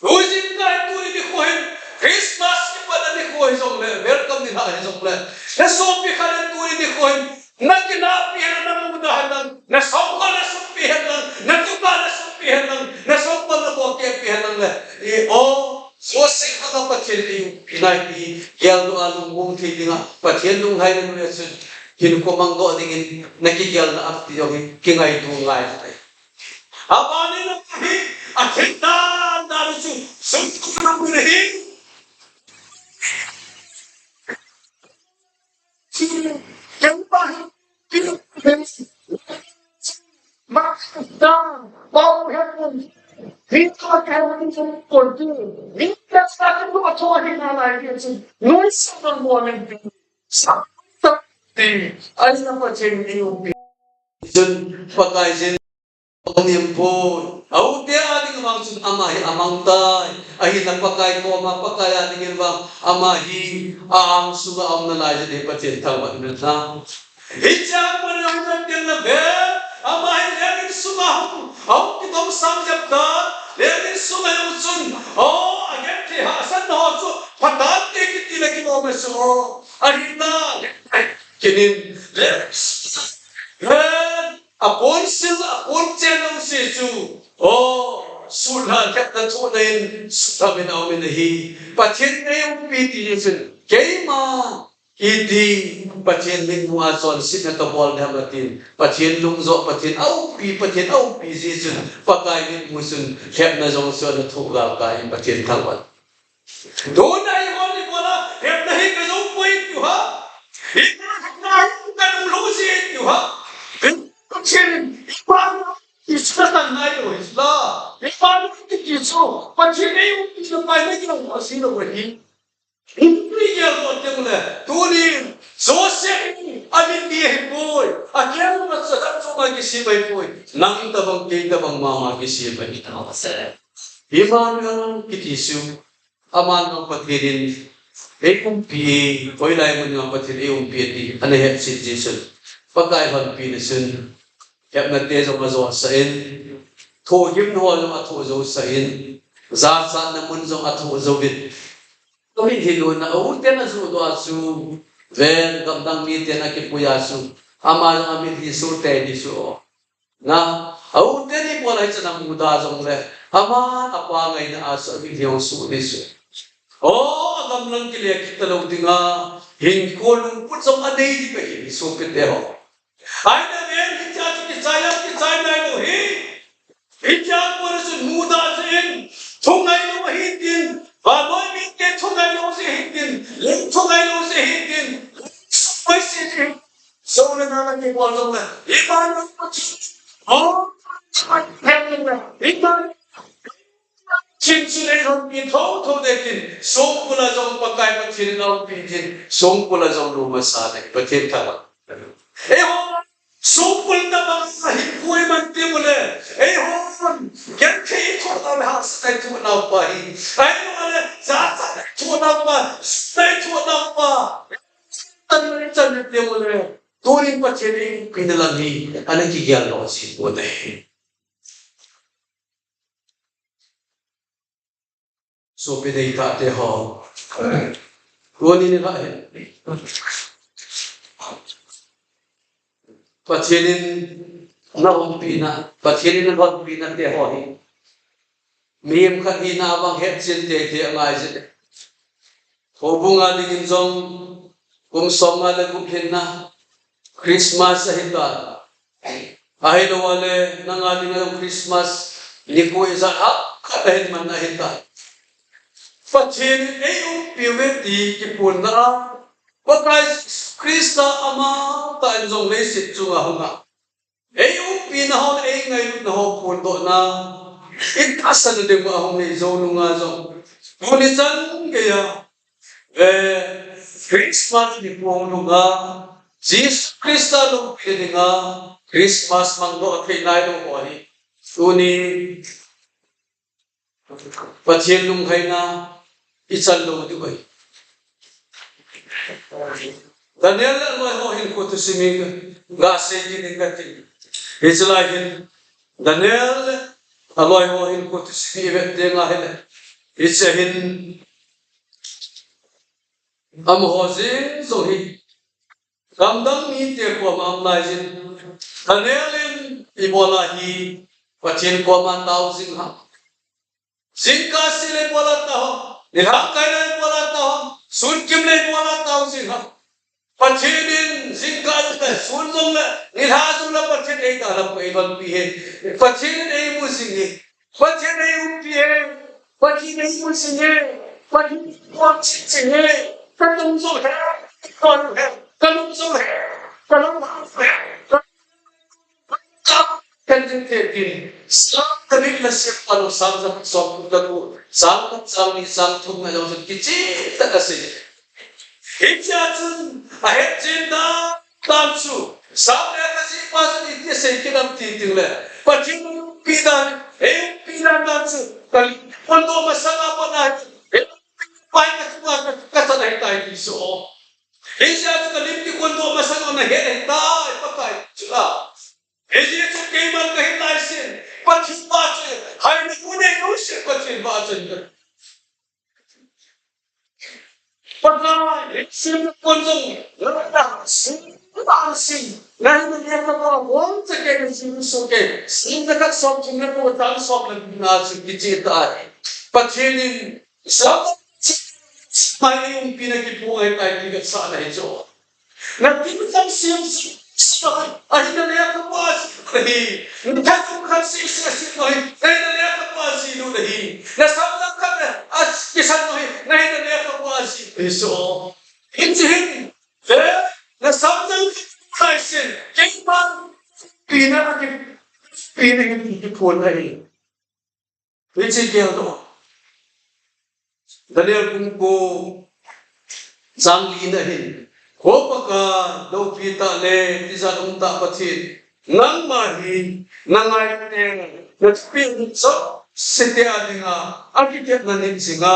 Tujing kai tuni nikho hin, Christmas kipat a nikho hijongle, welcome ni ha hijongle. Na sopi khat in tuni nikho hin, na kinapi hen na mu na hen lang, na songkol na sopi hen lang, na tuka na sopi hen lang, na songkol na mo ke pi hen lang le. E o, Joseph a Pathen in ei umpi nai ti, geldoh a lungmong thei dinga, Pathen lunglhai na nung e chun, hin ko mangdoh dingin, na kigelna ap ti jong hi, kingaito ngai tai. Abanin ahi, a thei dan dan chu, sum kum na hi. Kei pa hi, kei pa hi, ma ta, pa hu he kun, hi ta ke he kun kun kun ti, hi ta sa kun ko to hi na lai ke chi, noi sa na mo len pi, sa ta ti, ahinla Pathen in eiumpi. Chun Pakai jin ong nimpoi. Aute a ding vang chun ama hi amang tai. Ahinla Pakai koma, Pakai a dingin vang ama hi a-ang sunga aum nalai jin hi Pathen thangvah in ahi. Hichea pat in ahung vet tengle, ama hi lengin sunga hung, ahung kitom sang jep tan, lengin sunga jong chun, o, agenthei hahsatna ho chu phatah in kiti le kilom ahi chu, o, ahinla, kinin, lengin sunga, apon sil, apon chen jouse chu, o, suhlha lhepna thohna in, suhlham in aum in ahi, Pathen in eiumpi ti jeh chun, keima, iti, Pathen mitmu a chonsetna kabol ding ham atin, Pathen lung jo, Pathen aumpi, Pathen aumpi jeh chun, Pakai mitmu chun, lhepna jong chu ana thoh galkai in Pathen thangvah. Tuna eihon ibola, lhepna hi kajo poi tiu ham. Ibola lhepna hi kalunglhung jeh tiu ham. Pathen, ibola, ibola tan nai lo hi la. Ibola kiti chu, Pathen eiumpi na pai na kilung asi lo hi. Hung pui gel mo teng le, tunin, Joseph in, amitlhi ahipoi, akelngoi chu adang chunga kisem ahipoi, nang tabang, kei tabang mama kisem ahi. Emmanuel kiti chu, aman jong Pathen in, eiumpi, hoilai mun jong Pathen eiumpi ati, ana hetchet jeh chun, Pakai lhonpina chun, lhepna te jong ajosah in, thohgimna ho jong athoh jousah in, jachatna mun jong athoh jouvin, Amitlhi lutna, a u ten ajoh doh a chu, ven gamdang miten akipui a chu, ama jong amitlhi soh tei ding chu. Na, a u ten ibola hichan amuda jongle, ama apa ngaina a chu amitlhi jong soh ding chu. O, agamlang kile kit talou dinga, hinkho lungput jong anei ding ahi, sopite ho. Ahinla ven, hichea chu kichai a, kichai nailou hi. Hichea kona chun muda jeh in, thungailou ahi tin, vannoi mite thungailou jeh ahi tin, leng thungailou jeh ahi tin, leng sukmai jeh ahi tin. Sohna nana kibol jongle, iman, oh, iman. Chin chu nei lhonpi thotho ding tin, songkul a jong Pakai Pathen in aumpi tin, songkul a jong lum asa ding, Pathen thangvah. Eiho, songkul tabang a hinkho iman teng ule, eihon, genthei ithoh nau le hahsatna ithoh nau pa hi, ahiloule, jachatna ithoh nau pa, sukna ithoh nau pa, tan chan teng ule, tunin Pathen in eipina lam hi, ana kigel lou jipon ahi. Sopi deitahte ho. Tuni nikho hin, Pathen in na umpina, Pathen in na lhonpina te ho hi, mihem khat hina vang hetchen teitei angai jeh. Houbung a dingin jong kum somnga le gup hinna Christmas ahitai. Ahilouleh nanga dinga jong Christmas nikho ijat ham khat ahin man ahitai. Pathen in eiumpiuve ti kiphonna a, Pakai Jesu Christa amatah in jong leiset chunga hunga, eiumpina ho le eingailutna ho phondohna, itahsan ding a hung nei jou nunga jong, tuni chan geiya, ve, Christmas nikho nunga, Jesu Christa loupi dinga, Christmas mangdoh thei nailou ho hi, tuni Pathen lunglhaina ichan lou diu ahi. Daniel le aloi ho hinkho thusim hi gasei kit ding kati. Hiche lai hin Daniel le aloi ho hinkho thusim hi ivet teng ahile, hiche hin amaho jeng jong hi gamdang mite koma um laijin, Daniel in ibola hi Pathen koma tao jing ham. Jingkah seh le ibola tao ham. Nilhah kai le ibola tao ham. Sun kim le ibola tao jing ham. Pathen in jingkah jongle, sun jongle, nilhah jongle Pathen in eidalhah poi, eilhonpi e. Pathen in eimu jing e. Pathen in eiumpi e. Pathen in eimu jing e. Pathen in eimu jing e. Kalung jong he. Kalung jong he. Kalung jong he. Kan jing te tin, sang khat le sep palo, sang khat som khat le ko, sang khat, sang ni, sang thum nga jong chun kicheh tah a sei. Hichea chun, ahetchen dan dan chu, Sam lekhajipa chun iti asei kit em ti tile, Pathen umpi dan, eiumpi dan dan chu, ka lim kikhondoh masanga pat a, eiumpi pa hi kachunga ka, kachat ahitai ti chu. Hijeh chun ka lim kikhondoh masanga nahet ahitai, Pakai chu la. Hijeh chun keiman kahin laisen, Pathen vahchoi, haina mun neilou seh Pathen vahchoi. Pakai, hiche kon jong, nana sin, nana sin, nana lekhabu a, won sa ke, na sin so ke, sin na ka som, sin na ko, tan som na, na sin kicheh tai. Pathen in, sa, mai umpi na kipu ahitai, ti kasah na hi chu. Na tin kham siam si, si, ahi na lekhabu a si, ahi. Na thum kham si, si, si, ahi. Na hi na lekhabu a si, lu, ahi. Na sam na kham na, a, kisan, ahi. Na hi na lekhabu a si, ahi. So, hin si hin. Eh, na sam na kham na si, keiman, pi na, ki, pi na, ki, ki, phone, ahi. Hiche gel doh. Daniel bung ko chang li na hin. Ho Pakai, loupi tah le tijat umtah Pathen, nangma hi na ngaite, na thupi jouse te a dinga, akitepna nit jinga,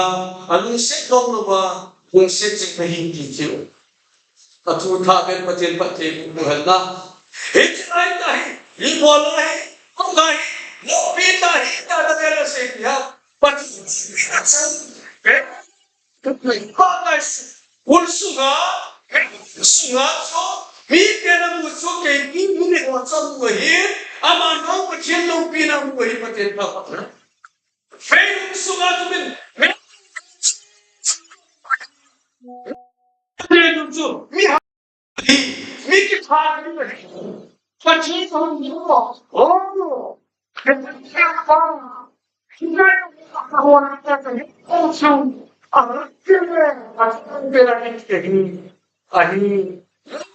alungset lom louva, lungset jing ahi ti chu. Athu thah pen Pathen phatthei boh boh hen lang. Hiche lai tahi, ibol lai, koi hi, loupi tahi, tia Daniel in asei hi. Pathen, Pakai, ul sunga, ul sunga chu, miten amu chu, keima, mi, mi ho chu amu ahi, aman jong Pathen loupina amu ahi, Pathen phatthei. Mei lung sunga chu min, mei lung chu, mi ha, mi kipha, mi, Pathen hon mo. Oh. Ahi.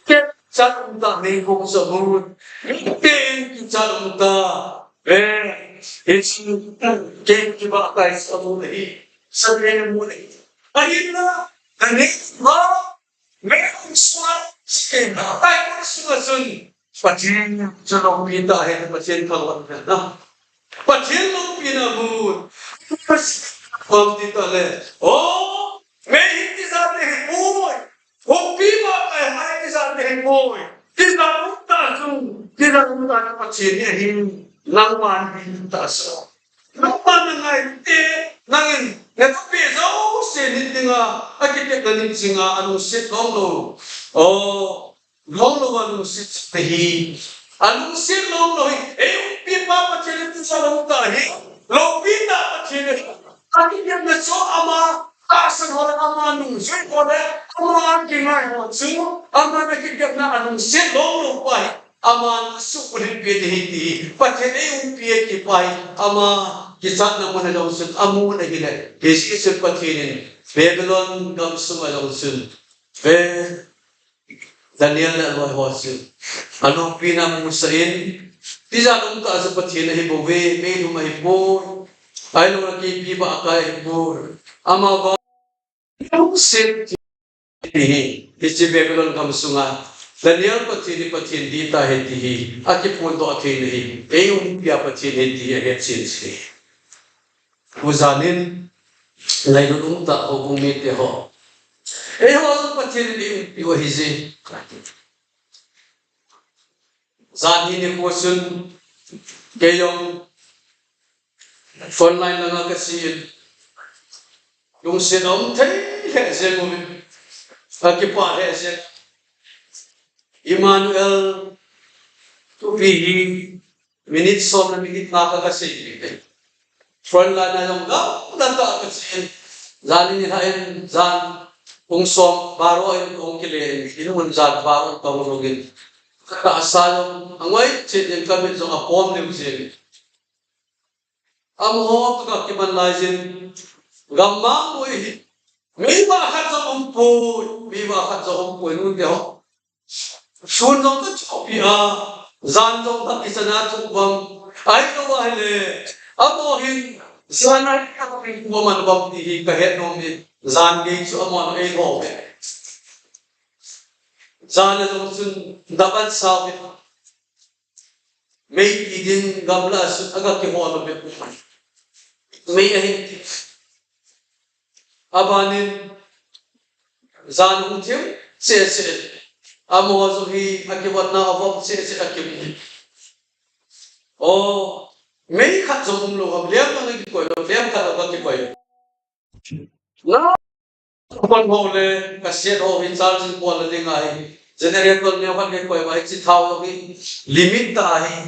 Kichat umtah nei bou chu amun. Mite in kichat umtah. Ve, hiche, kei kibah tai chu amun ahi. Sa nei amun ahi. Ahinla, na nei ba, mei lung sunga, si kei na, tai ko sunga sun. Pathen chu loupi tah hen, Pathen phalou hen na. Pathen loupina amun. Pam ti tah le. Oh, mei hi tijat nahi poi. Houpi ba kai hai tijat nahi poi. Tijat umtah chu, tijat umtah chu Pathen hi ahi. Nangman hi tah sa. Nangman na ngaite, nangin, na thupi jouse nit dinga, akitepna nit jinga, alungset lom lou. Oh, lom lou alungset ahi. Alungset lom lou hi, eiumpi pa Pathen in tijat umtah ahi. Loupi tah Pathen ahi. Akitepna chu ama, tahsan ho le ama nungjui ho le, ama kingai ho chu, ama na kitepna alungset lom lou pa hi. Aman asuhbulhit peh ding ahi ti hi, Pathen eiumpi e ti pa hi, ama kichatna mun a jong chun amun ahile, hiche chun Pathen in Babylon gamsung a jong chun, ve, Daniel le aloi ho chun, aloupina amusah in, tijat umtah chu Pathen ahi bouve, meilhum ahi bou, ahilou le keipi bah akai ahi bou, ama lungset ti hi, hiche Babylon gamsunga, Daniel Pathen hi Pathen dihtah ahi ti hi, akiphondoh theina hi, eiumpi a Pathen ahi ti hi ahetchen ahi. Tujan in, ngailut umtah houbung mite ho. Eiho jong Pathen in eiumpi u ahi je. Jan hi nikho chun, kei jong, frontline langa kache in, lungset aum thei lheh jeng uvin, akipah lheh jeng. Emmanuel thupi hi minute som le minute nga ka, kasei peh. Frontline a jong gamla tah kache in, jan in nilhah in, jan pung som baro in kahung kile in, in mun jan baro in kahung lhung in, katahsa jong angoi chet in, kamit jong apom lheh jeng in. Amaho toh kakiman lai jin, gammang bou ahi. Mi vah khat jong umpoi, mi vah khat jong umpoi, nute ho. Sun jong kachohpi a, jan jong ka kichan a thum bang. Ahilou ahile, amaho hin, jan a hi ka ring bou man bang ti hi kahet nom in, jan gei chu amaho eilhom e. Jan a jong chun daban sao in, mei ti ding gamla a chun aga kihol uve. Mei ahin ti. Abanin jan hung thim cheh cheh. Amaho jong hi akivotna avom cheh cheh akimu. O, mei khat jong umlou ham, lem jong akikoi lou, lem khat jong akikoi lou. Na, kon ho le, ka set ho hi charging bol na ding ahi. Generator neo khat kikoi uva, hiche thao jong hi limit tah ahi.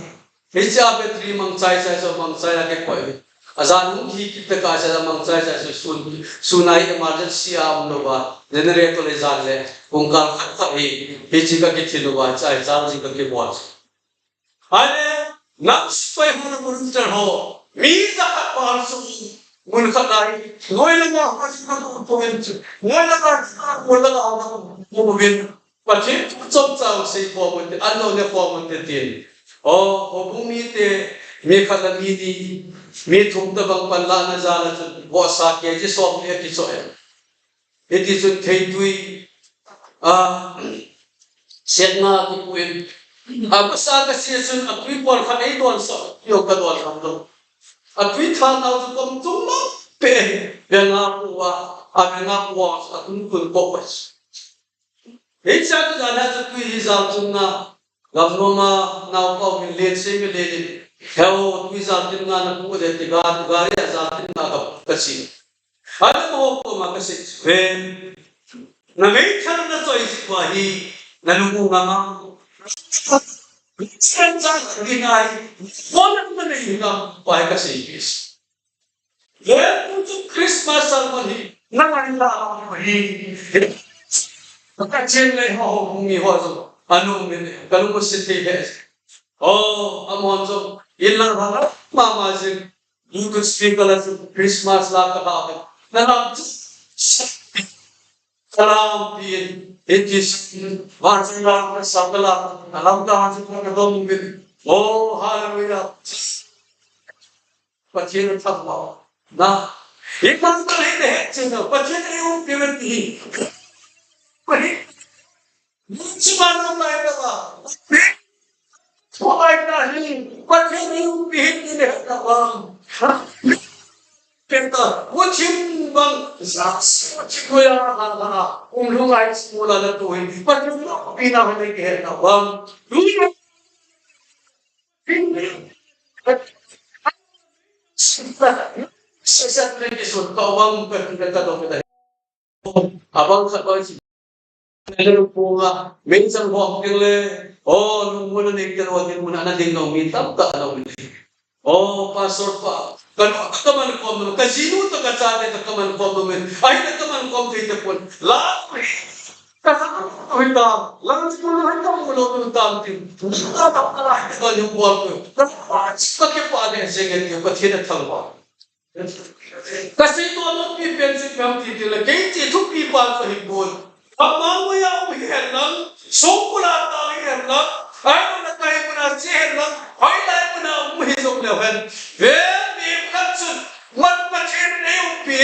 Hiche a battery mangchai chai chu mangchai a kikoi uve. Ajan hung hi kit pet a chu mangchai chai chu sun, sun a hi emergency a umlou uva. Generator le jan le, kong kal khat khat hi, hiche ka kithin uva, chai charging ka kibol. Ahile, nang sepai ho, na volunteer ho, mi jakhat val sung, mun khat a hi, noi langa ho, sung na ko pon chu, noi langa, mun langa ho, ko pon, Pathen thu chomcha sei khom un te, an lo ne khom un te tin. O, houbung mite, mi khat le mi ni, mi thum tobang panlahna jal a chun, vohsa kg som le kichoh e. Hiti chun theitui, a, set nga kipu in. Amasa kase chun atui pol khat eidon sah, kio kadon ham lou. Atui thanau chu kom tum lou pe, venga pu a, a venga pu a, atum tun ko. Hichea chu jan a chu tui hi jal chun na, gamnom a naopa min len sei mi len in, "Heo, tui jal tin nga na pu de," ti ga, gari a jal tin nga ka, ka chi. Ahile amaho koma ka sei chu, "He, na meithal na choi jeh uva hi, na lung u ngam am? Sen jal tin ahi, kon na nei ngam," pai ka sei pis. Len tu chu Christmas sermon hi, na ngai la hi. Ka chen le ho ho mi ho jong, anu mi, ka lung u si thei he. O, amahon jong, in lang ha la, mama jing, Bluetooth speaker la chu Christmas la ka ha he. Na lam chu, ka lam pi in, it is, ma chu lam ka sa ka la, ka lam ka ha chu ka dom mi. O, hallelujah. Pathen thangvah. Na. Iman ka hi ne he chen na. Pathen ei umpi uve ti hi. Pathen. Chima nang lai ta ba. Thulai ta hi. Pathen ei umpi hi ti ne he ta ba. Penta. Wo chim bang. Sa. Wo chim ko ya ha ha. Um lu ngai chim la la tu hi. Pathen umpi na ha ne ke he ta ba. Sasa na kisun ka wang ka kita ka dong kita. Abang sa bang si. Nelu punga, minsan ho kile. O, nung muna ni kilo ni muna na ding no mi tam ka no mi. O, pastor pa. Ka no ka man ko no ka jinu to ka cha de ka man ko no mi. Ai na ka man ko te te pun. La. Ka sa ko hita, lang si ko hita mo lo tu tam tin. Ka ta ka la ka ni ko ko. Ka pa ka ke pa de se nge ni Pathen thangvah. Ka sei to no pi pen si kam ti ti la ke ti thupi pa so hi ko. Ka ma mo ya u he lang, so ku la ta he lang. Ai na kai mo na si he lang. Ai lai mo na mu hi so le hen. Ve mi kan su. Mat Pathen ei umpi.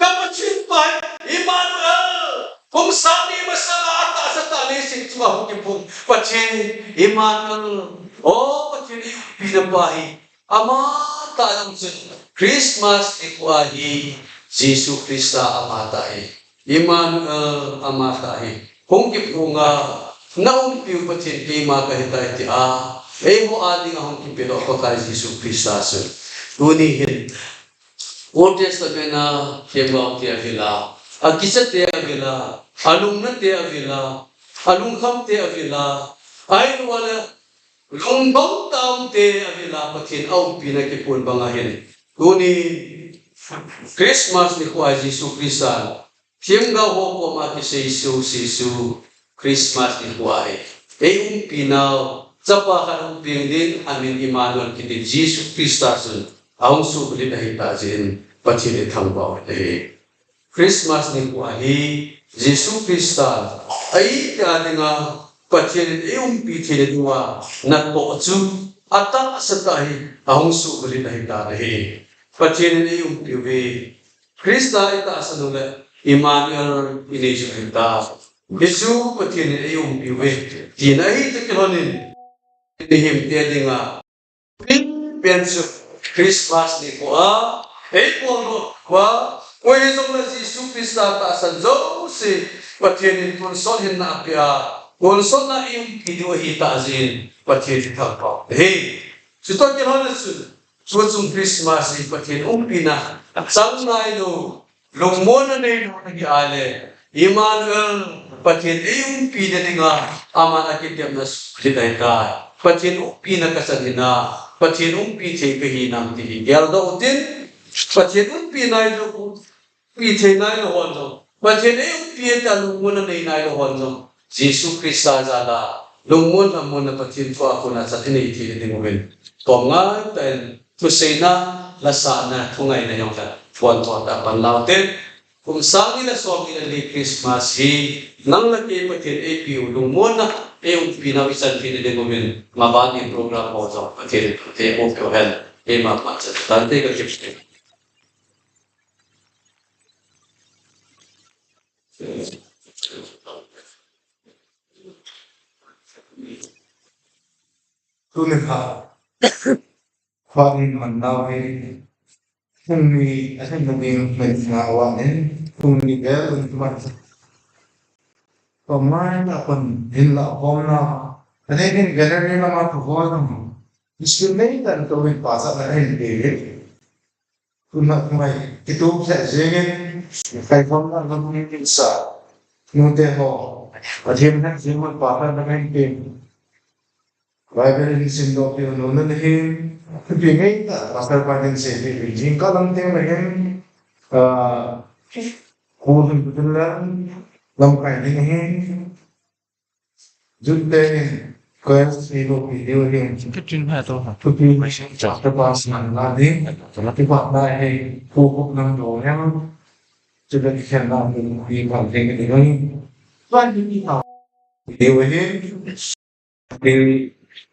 Ka Pathen pa Emmanuel. Kum sang ni masanga atahsa tah leiset chunga hung kiphung Pathen Emmanuel. O Pathen ei umpina pa hi. Amatah jong chun Christmas nikho a hi Jesu Christa amatah hi. Emmanuel amatah hi. Hung kiphunga na umpiu Pathen keima kahi tai tia. Eiho a dinga hung kipedoh Pakai Jesu Christa chun. Tuni hin. Old Testament a themgao te avela, akicha te avela, alungna te avela, alungkham te avela, ahilouleh lungdong tah te avela Pathen aumpina kiphun banga hin. Tuni Christmas nikho a Jesu Christa Themgao ho koma kisei su, sei su, Christmas nikho a hi. Ei umpi nau, chapa khat hung peng ding, amin Emmanuel kiti Jesu Christa chun, ahung suhlit ahi tah jeh in, Pathen ithangvah u ahi. Christmas nikho a hi, Jesu Christa, ei tia dinga, Pathen in ei umpi theina diuva, natoh chu, atahsa tah hi, ahung suhlit ahi tah ahi. Pathen in ei umpi uve. Christa itahsan uleh Emmanuel inei chu ahi ta. Jesu Pathen in eiumpi uve, tina hi toh kilhonin, mihem te dinga, pen chu Christmas nikho a, eiboldoh uva, koi hijongle Jesu Christa tahsan jouse, Pathen in tonsot hinna apeh a, tonsotna eiumpi diu ahi tah jeh in, Pathen thangvah u ahi. Chutoh kilhon a chun, tuchung Christmas hi Pathen umpina chang nailou, lungmonna neilou nahi a le, Emmanuel, Pathen eiumpi na dinga, aman akitepna suhthip ahitai. Pathen umpina kachan hinam, Pathen umpi thei kahinam ti hi geldoh utin, Pathen umpi nailou, umpi thei nailou hon jong, Pathen eiumpi tia lungmonna nei nailou hon jong, Jesu Christa jal a lungmonna, monna Pathen thu a kona chan inei thei ding uvin, tom ngaitah in thuseina, lasahna, thungaina jong le phondoh tah a pan lau te. Kum sang ni le som ni le li Christmas hi nang le kei Pathen eipiu lungmonna, eiumpi nau ichan thei ding uvin, maban in program ho jong Pathen in phatthei eiboh peh u hen. Keima phat chan tante kakipah e. Tuni kha, kha in man nau hi, tuni a hin ding mai na wa nin, tuni bel un man. Ko mai na kon hin la kom na. Ani hin gallery na ma ko ho na. Display tan to hin pa sa na hin pe. Tuna mai, kitup lheh jengin, kaikhomna lam sa, nute ho, Pathen lheh jeng hon pa khat na kahin pe. Bible in simdoh peh u nunung ahin, thupi ngeitah, Pastor pa in seipeh u, jingkah lam teng le hin, ah, kho hin putun lam, lamkai ding ahin, Jun te hin, koi si lo video hin. Ka chin ha to ha. Thupi, chapter pass man la ding. Chapter pass na hi, ko ko nam do yang. Chuta kikhen na hi, hi bang ding ni ngai. Tuan ni ni tao. Video hin.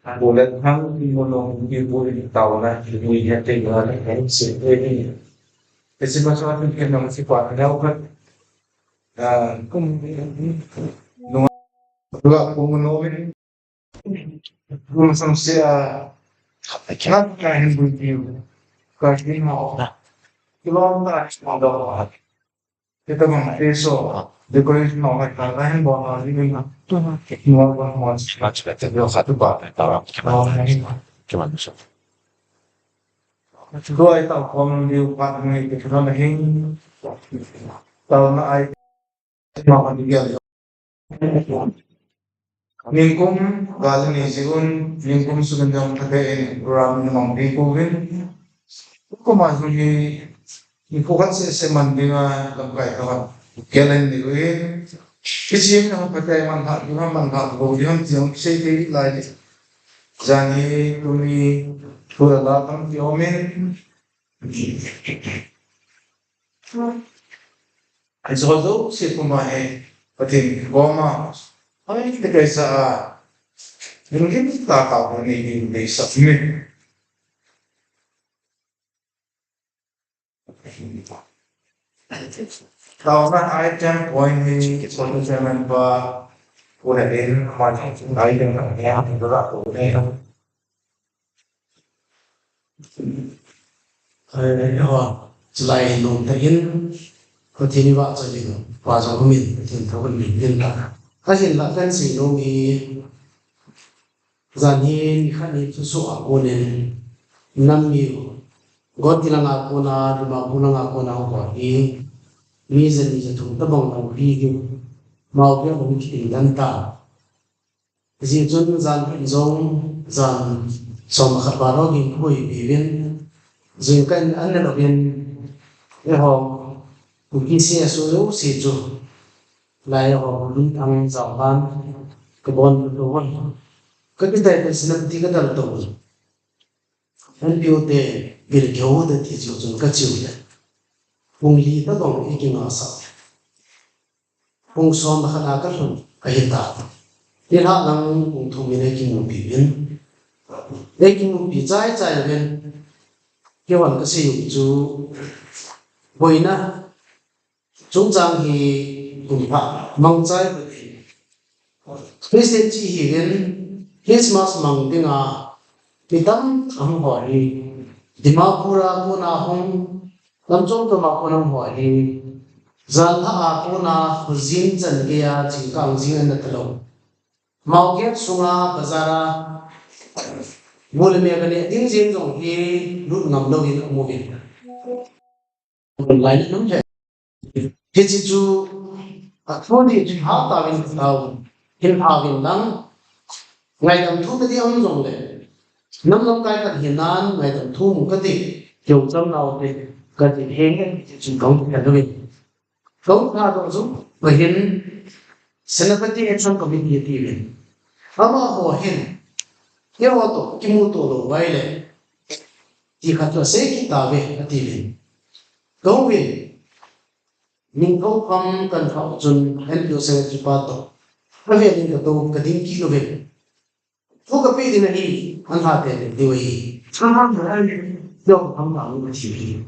Hi, bullet hang, hi mono, hi bullet tao na, hi hi ya te na, hi se te ni. Kasi mas wa kikhen na si pa na ka. Ah, kum, nunga, kum nomin, kum samse a, khat kahin bui diu, kahin ho. Kilom ta, kilom ta. Kita bang, peso, decoration ho, kahin bol na, ni na. Nunga bang, bang, bang, bang, bang, bang, bang, bang, bang, bang, bang, bang, Tua i tao khom diu phat ngai te khana na hin. Tao na ai ma ma ni gel. Ningkum gal ni jiun, ningkum sugun jong thake in ram ni mang pi ko vin. Ko ma jong hi ni ko kan se se man dinga lamkai ka van. Gel ni ko in. Kisim na phatai man ha, man ha ko di ham jong sei te lai. Janhi tuni thu la tam ti omin. Ajo jouse puma hi Pathen koma. Ai te kaisa a. Nungin ta ka ko ni ni ni sa mi. Taona item point hi, Pu Chairman pa, Pu Helen, item na ya, ni la ko ne. Ai, ho, chulai nung ta in, Pathen i vahchoi ding, pa jong min, Pathen thou min, min ta. Ahinla kan sei nom hi, Janhi nikhat ni thusoh a konin, nam mi u, Guwahati langa kona, Dimapur langa kona ho hi, mi jani jathum tabang lang pi diu, mau pia hung kitin dan ta. Hijeh chun jan phat jong, jan som khat val ho ding khui pi vin, jingkah in an ne lo vin, eiho, Kuki C S O jouse chu, lai ho, lungthang jao han, ka bon lo vin. Ka kitai pen sinam ti ka dal to. N P O te, bil keu te ti chu chun ka chiu le. Pung li tabang i kinga sa. Pung som khat a ka lhun ka hi ta. Nilhah lang pung thum in ei kimupi vin. Ei kimupi chai chai vin. Kei vang ka sei u chu. Boina. Chungchang hi kum pha mangchai bou hi Christian chi hiuvin Christmas mang dinga mi tamtah hung ho hi Dimapur a kona hung, lamchom chom a kona hung ho hi, janlhah a kona khojin chan geiya jingkah jing ana talou. Mao gate sunga bazar a bu le me kaneh ding jeng jong hi lut ngam louvin aum uvin. Lai le nung le. Hiche chu athu ding chu ha tauvin tao. Hin ha vin lang. Ngaidam thu kati aum jongle, nam lamkai khat hinan ngaidam thu mu kati. Keu cham nau te kati henge, hiche chu kahung ti khat uvin. Kahung tha doh chu, ahin Senapati Action Committee ati uvin. Amaho hin, eiho toh kimuto lou uva ahile, ti khat chu asei kit tauve ati uvin. Kahung uvin, Ningthoukham kan thah u chun N P O Secretary pa toh, avel in katou kading kit uvin. Thu kapeh ding ahi, ahin lha tei diu ahi. Ahin lha tei diu ahi.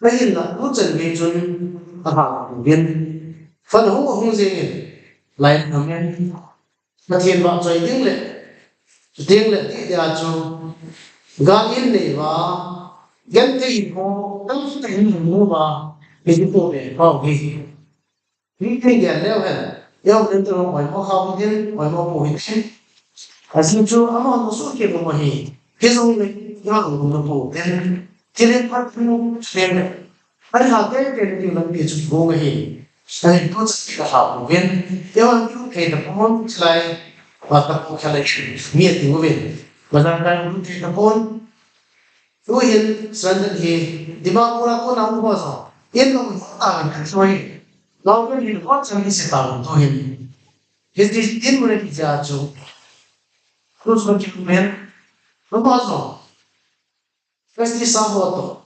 Ahinla, tuchan gei chun alha uvin. Fan hung ahung jengin, lai in amen. Pathen vahchoi ding le, chuteng le, ti dia chu, gal in nei uva, genthei in ho, tamtah in hung uva, mi ti po ve, pau hi. Hiti gel leu hen, eiho len tu oimo kha hitin, oimo po hitin. Ajing chu amahon suhkhel u ahi. Hijongle, eiho lungna po ten. Thil hi phat hung chen le. Ahin lha tei tei ding lampi chu kigong ahi. Ahin tuchan gei kalha uvin. Eiho lut thei tapon chulai. Vah tapo khalai mi ati uvin. Bazar kai lut thei tapon. Tuhin, Srandon hi, Dimapur a kona hung ho jong, in lung hot tauvin ahi. Lou pen hin hot chan hi se tauvin tuhin. Hiti dinmun ahi jeh a chu. Tu chu kimen. Amaho jong. First sa ho toh.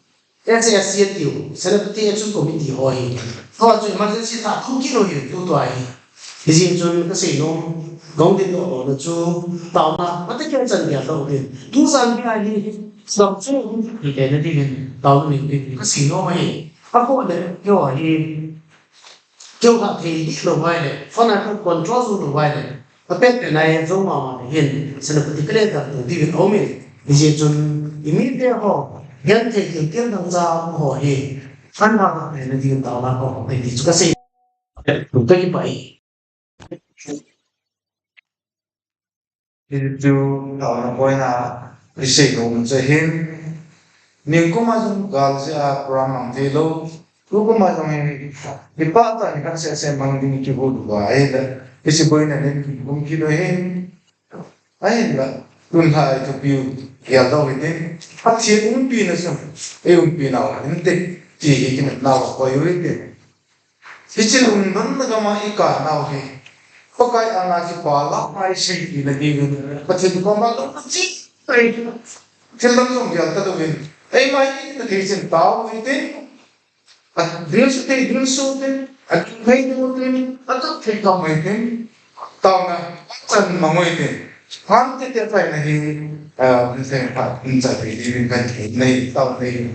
S A S C ati u, Senapati Action Committee ho hi. Ho chu emergency tha thum kit u hi, tutua hi. Hijeh chun kasei nom, kahung ding doh lona chu, taona, matah kei chan gei a tao ding. Tu jan gei a hi, slam chu hung ding kei na dingin, taona nei ding, kasei nom ahi. Akoh le, keiho hi, keiho lha thei dih lou uva ahile, phone a control jou lou uva ahile, apet pet na in jou mama le hin, Senapati kale dam tu ding in aum in, hijeh chun, imite ho, genthei ding tia dang cha ho hi, phan ha ha na ding taona ko, ti chu kasei. Tum ta ki pai. Hichu taona boina isei nom chu ahin. Ningkum a jong gal jeh a program mang thei lou. Tukum a jong hi, hi phat a ni khat seh seh mang ding kibol uva ahile. Hiche boina nin kum kit u ahin. Ahinla, tun lha i thupiu gel doh hitin. Pathen umpina chu, ei umpi nau hinte, ti hi kinepnau a koi u hite. Hiche lungdonna gam a i kap nau hi, Pakai anga kipa lama i seipeh na dingin, Pathen koma lungna ching tah in, thil dang jong gel talouvin, eima i itna thei chan tao u hitin, ading thei ding soh tin, ading thei ding u tin, ading thei gam u hitin, taona, chan mang u hitin, han tete achaina hi, ah, min seng phat, min cha thei dingin kan thei nei, tao nei.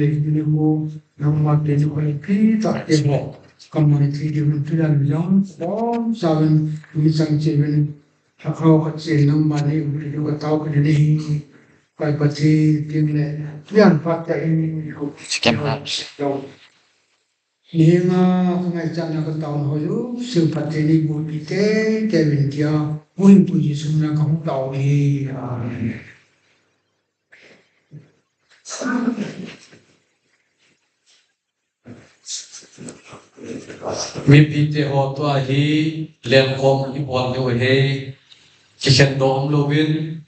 le ni ko, nangma te ni ko le pi ta te mo. Kamai ti di mun tu dan jong, bom sa ven, mi chang che ven, ha khau khat che nangma ni u ti du ka tau ka ni. Kai pa ti ting le, pian pa ta in ko. Scam ha. Ninga ka ngaichatna ka taona ho jouse Pathen in eiboh pi teitei uvin tia, Pu Hing Pu Jesu mina kahung tao uve. Amen. Mipite ho tua hi lenkhom ibol diu ahi, kikhen doh umlouvin,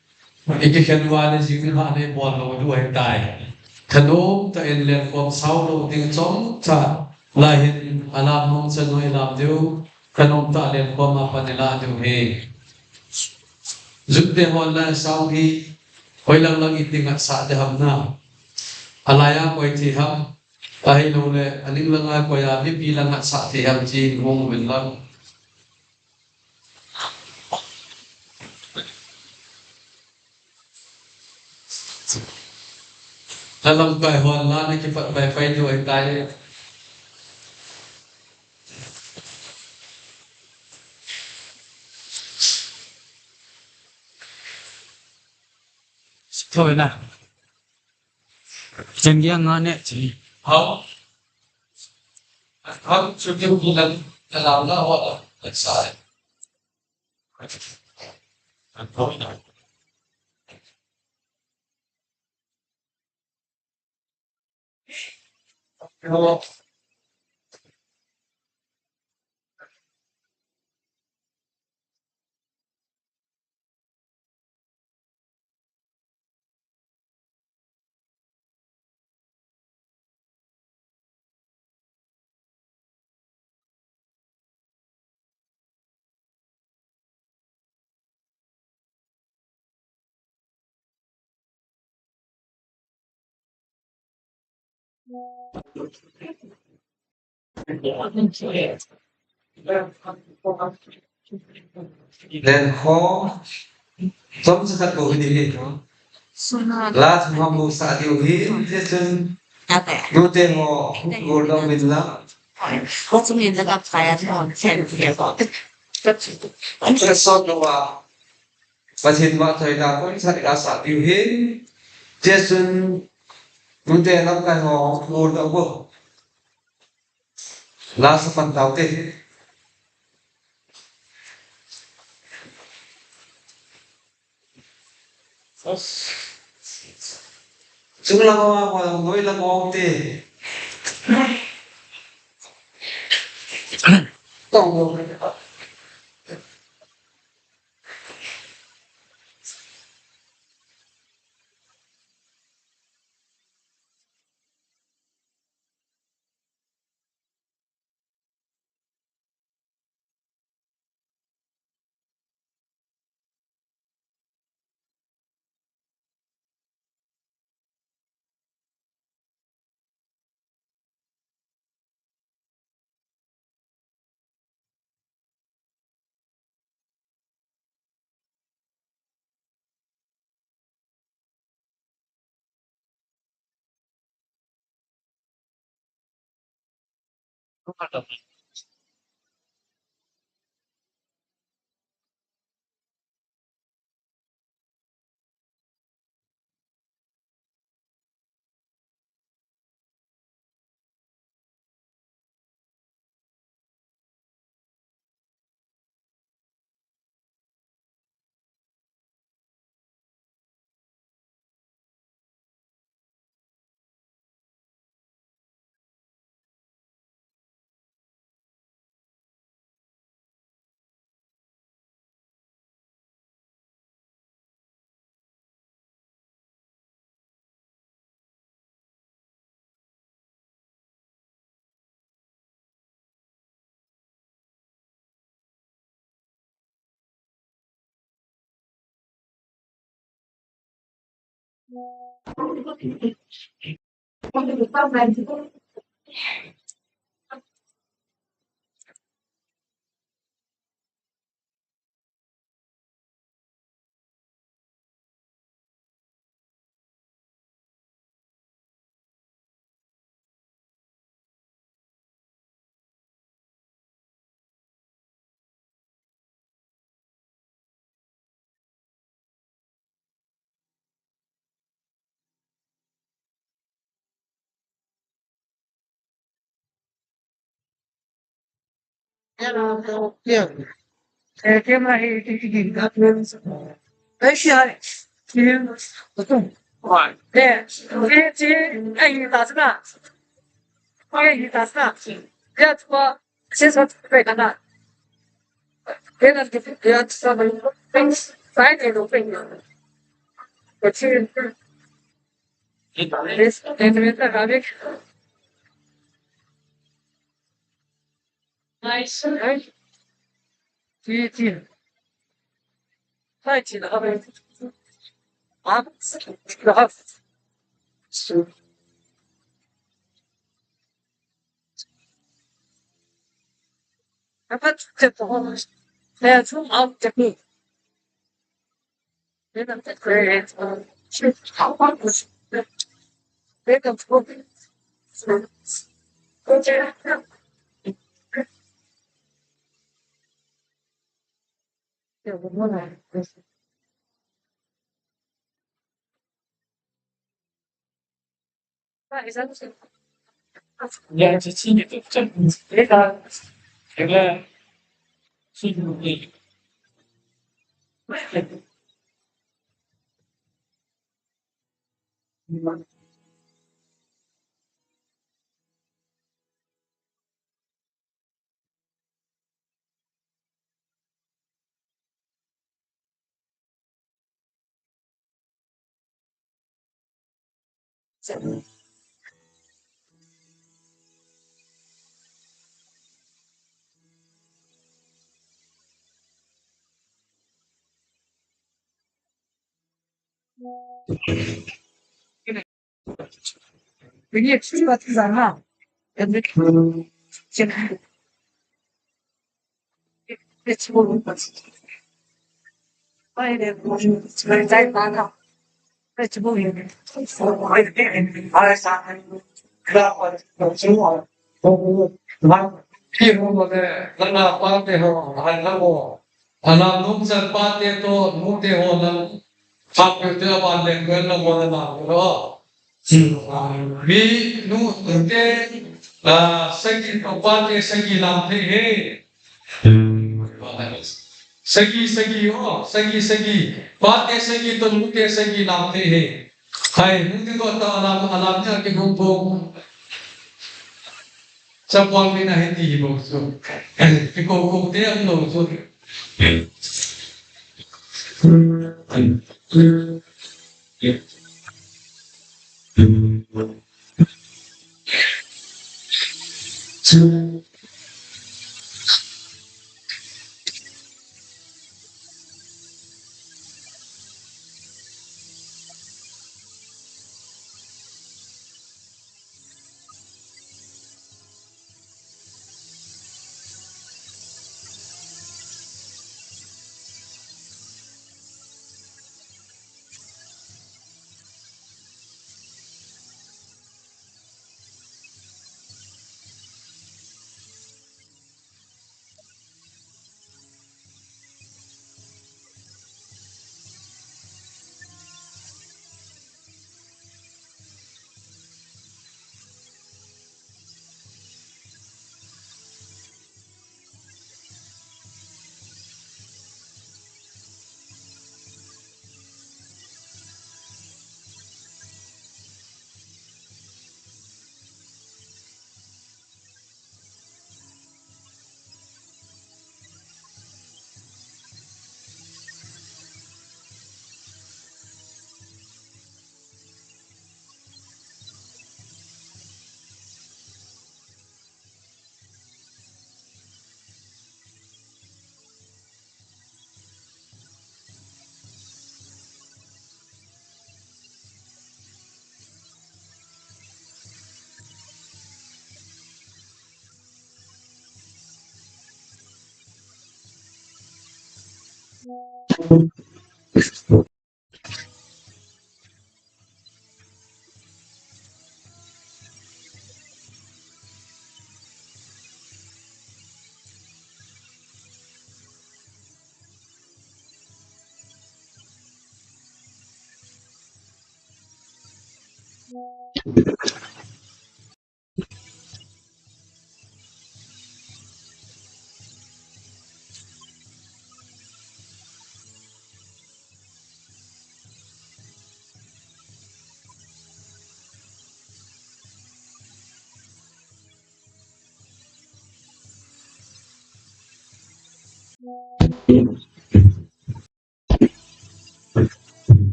ikikhen uva le jing le hah le ibol lou diu ahitai. Thanom tah in lenkhom sao lou ding chomcha lai hin alam nom chan u ilam diu, thanom tah lenkhom a pan ilah diu ahi. Jute hon la sao hi, hoilang lang iti ngatsah ding ham na. Alai a koi thei ham, ahilouleh, aning langa koi a mipi la ngatsah thei ham ti hung uvin lang. La lamkai hon la na kipat paipai diu ahitai. Thôi na. Chen giang nga ne chi. Hao. Hao, chu kiu ki lang, ka lam la ho la, ka sa. An thôi na. Lenkhom, chomcha khat bou hi ding ahi. La thum ham bou sa diu ahi, hichun, nute ho, gol doh uvin lang. Ka sot lou a, Pathen vahchoina chomcha kasah diu ahi. Hichun, nute lamkai ho, gol doh uvin. La sa pan taute. Chunglang a, noilang a um te. Tong. Ana nungchan pate toh nute ho nang phat peh te aban le kuen na mo na na lo. Mi nute, ah, sagi toh pate sagi lam thei he. Sagi, sagi, oh, sagi, sagi. Pate sagi toh nute sagi lam thei he. Hai, nute toh ta alam, alam ni a kihung pong. Chapang ni na he ti hi lo chu. Kiko ko te am lo chu.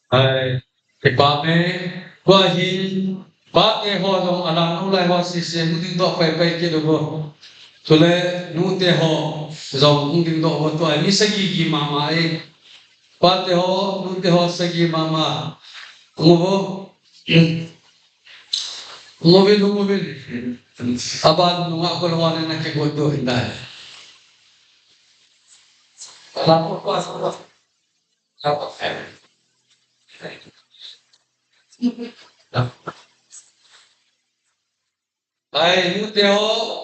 Hai, kipa me, tua hi, pa ke ho jong alang nu lai ho sese, mu ding to pai pai kit uvo. Chule nute ho jong hung dingdoh uvo, tua mi sagi gi mama e. Pate ho, nute ho sagi mama. Hung uvo. Hung uvin, hung uvin. Aban nunga kon ho le na kigot doh in dai. Ai, nute ho.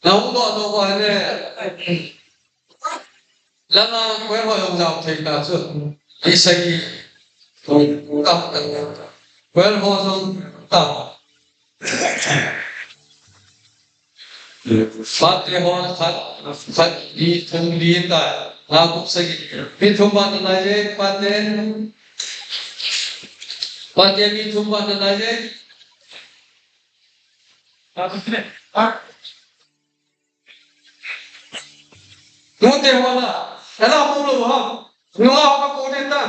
Nahung doh doh uva le. Langa kwel ho jong jao thei ta chu. Isagi. Tam ta. Kwel ho jong tam. Pate ho khat, khat, ni, thum, ni ta. Nga, gup, sagi. Mi thum bana nai je, pate. Pate mi thum bana nai je. Nute ho la, ela mo lo ha. Nunga ho ka ko de ta.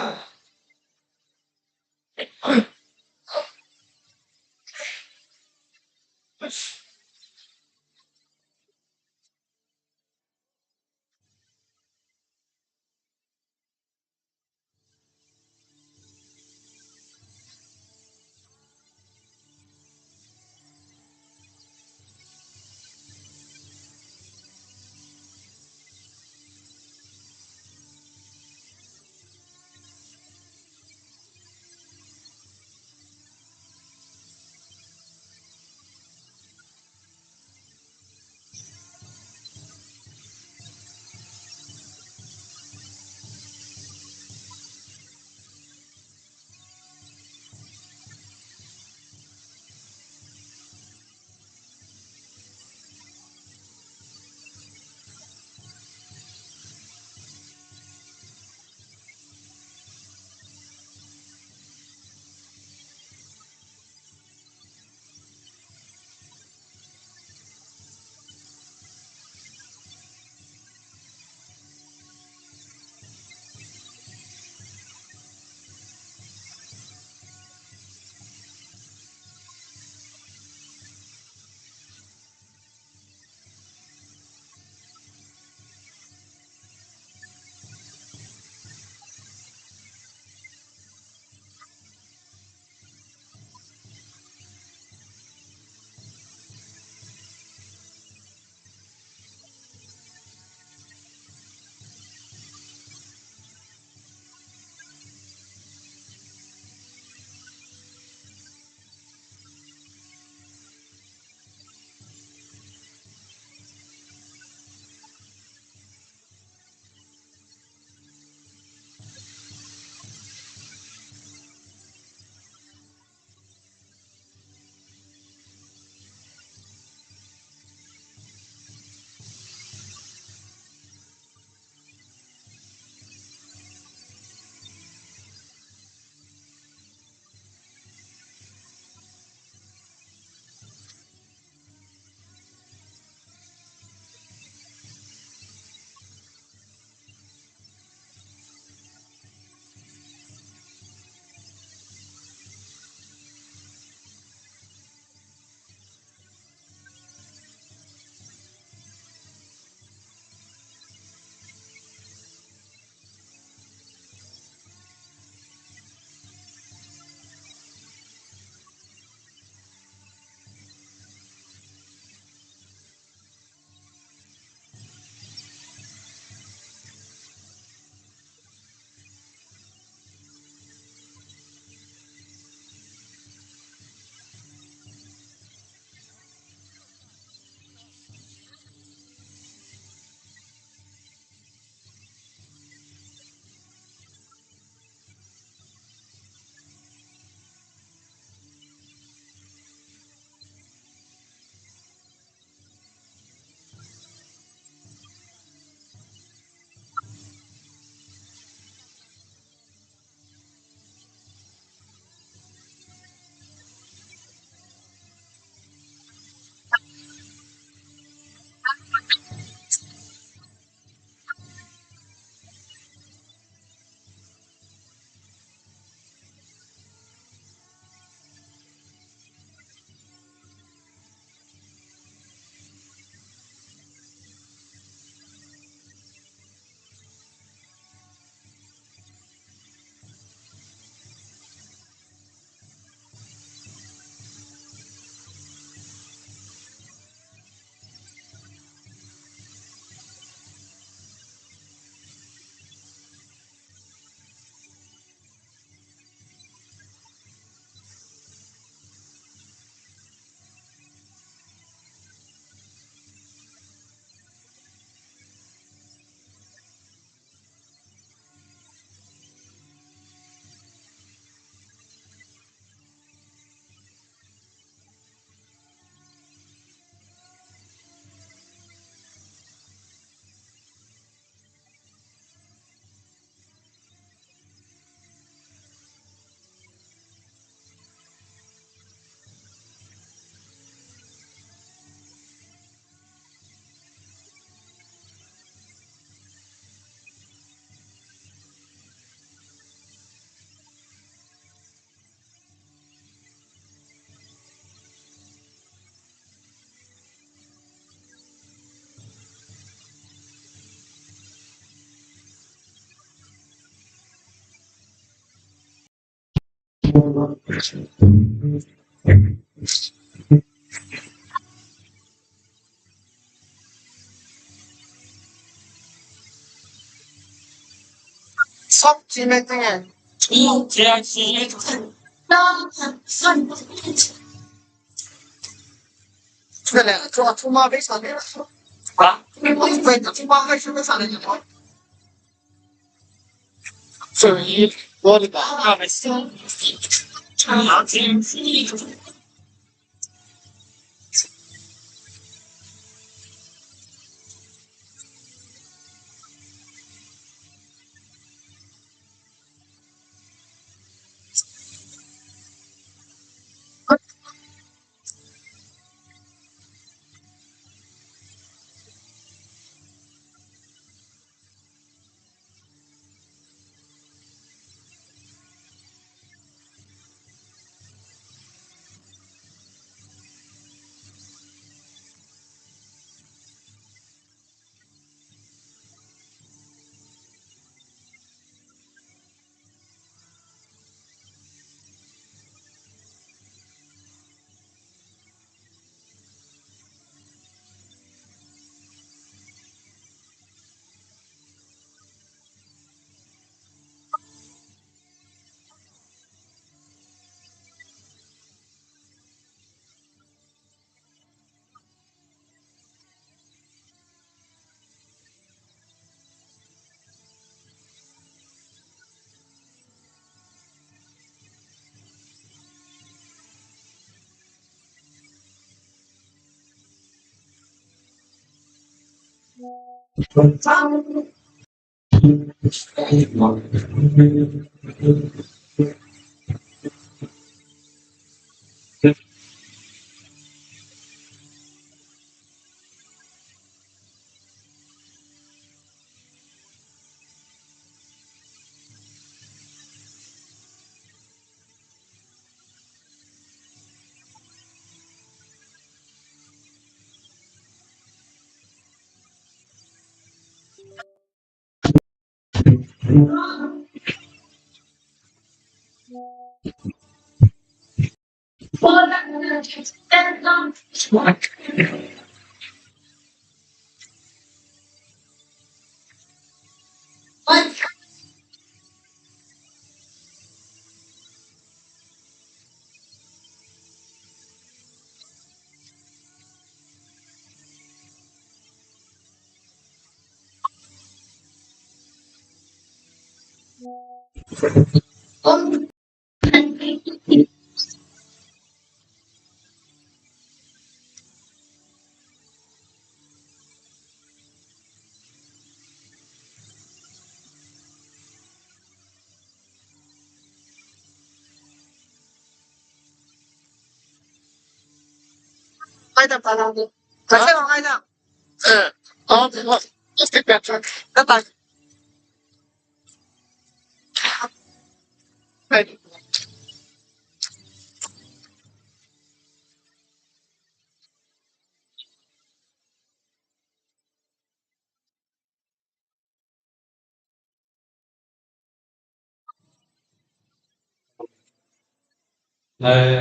Ai,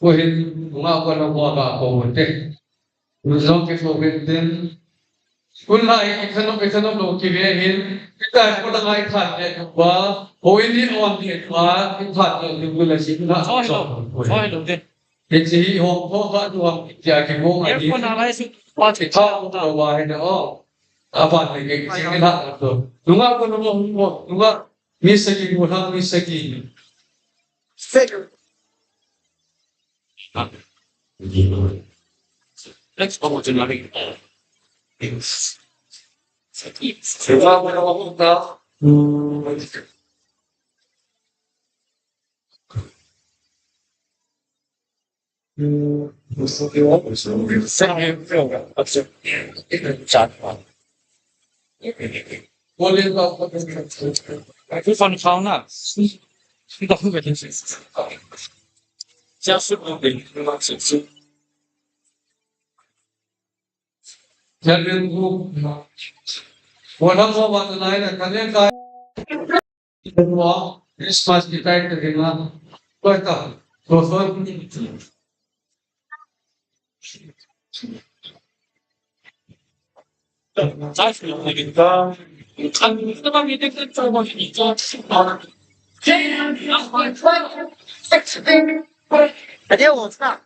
ko hin, nga ko na ko ka ko te. Ko jong ke ko hin tin. Kun la i khanop, i khanop lo ki ve hin. Kita ko la ngai khat le ko ba. Ko in ni on ni ba, i khat le ko la si na. Oi lo. Oi lo te. Hiche hi hom tho kha tu ham tia kigong ahi. Aircon a lai su pa che cha ta. Wa hi na o. Aban le ke si na to. Nunga ko no mo mo. Nunga mi sagi mo ha mi sagi. Sagi. Next one to nothing. Sagi. Nunga ko no mo ta. Christmas kita kita kena. Adeus, tá?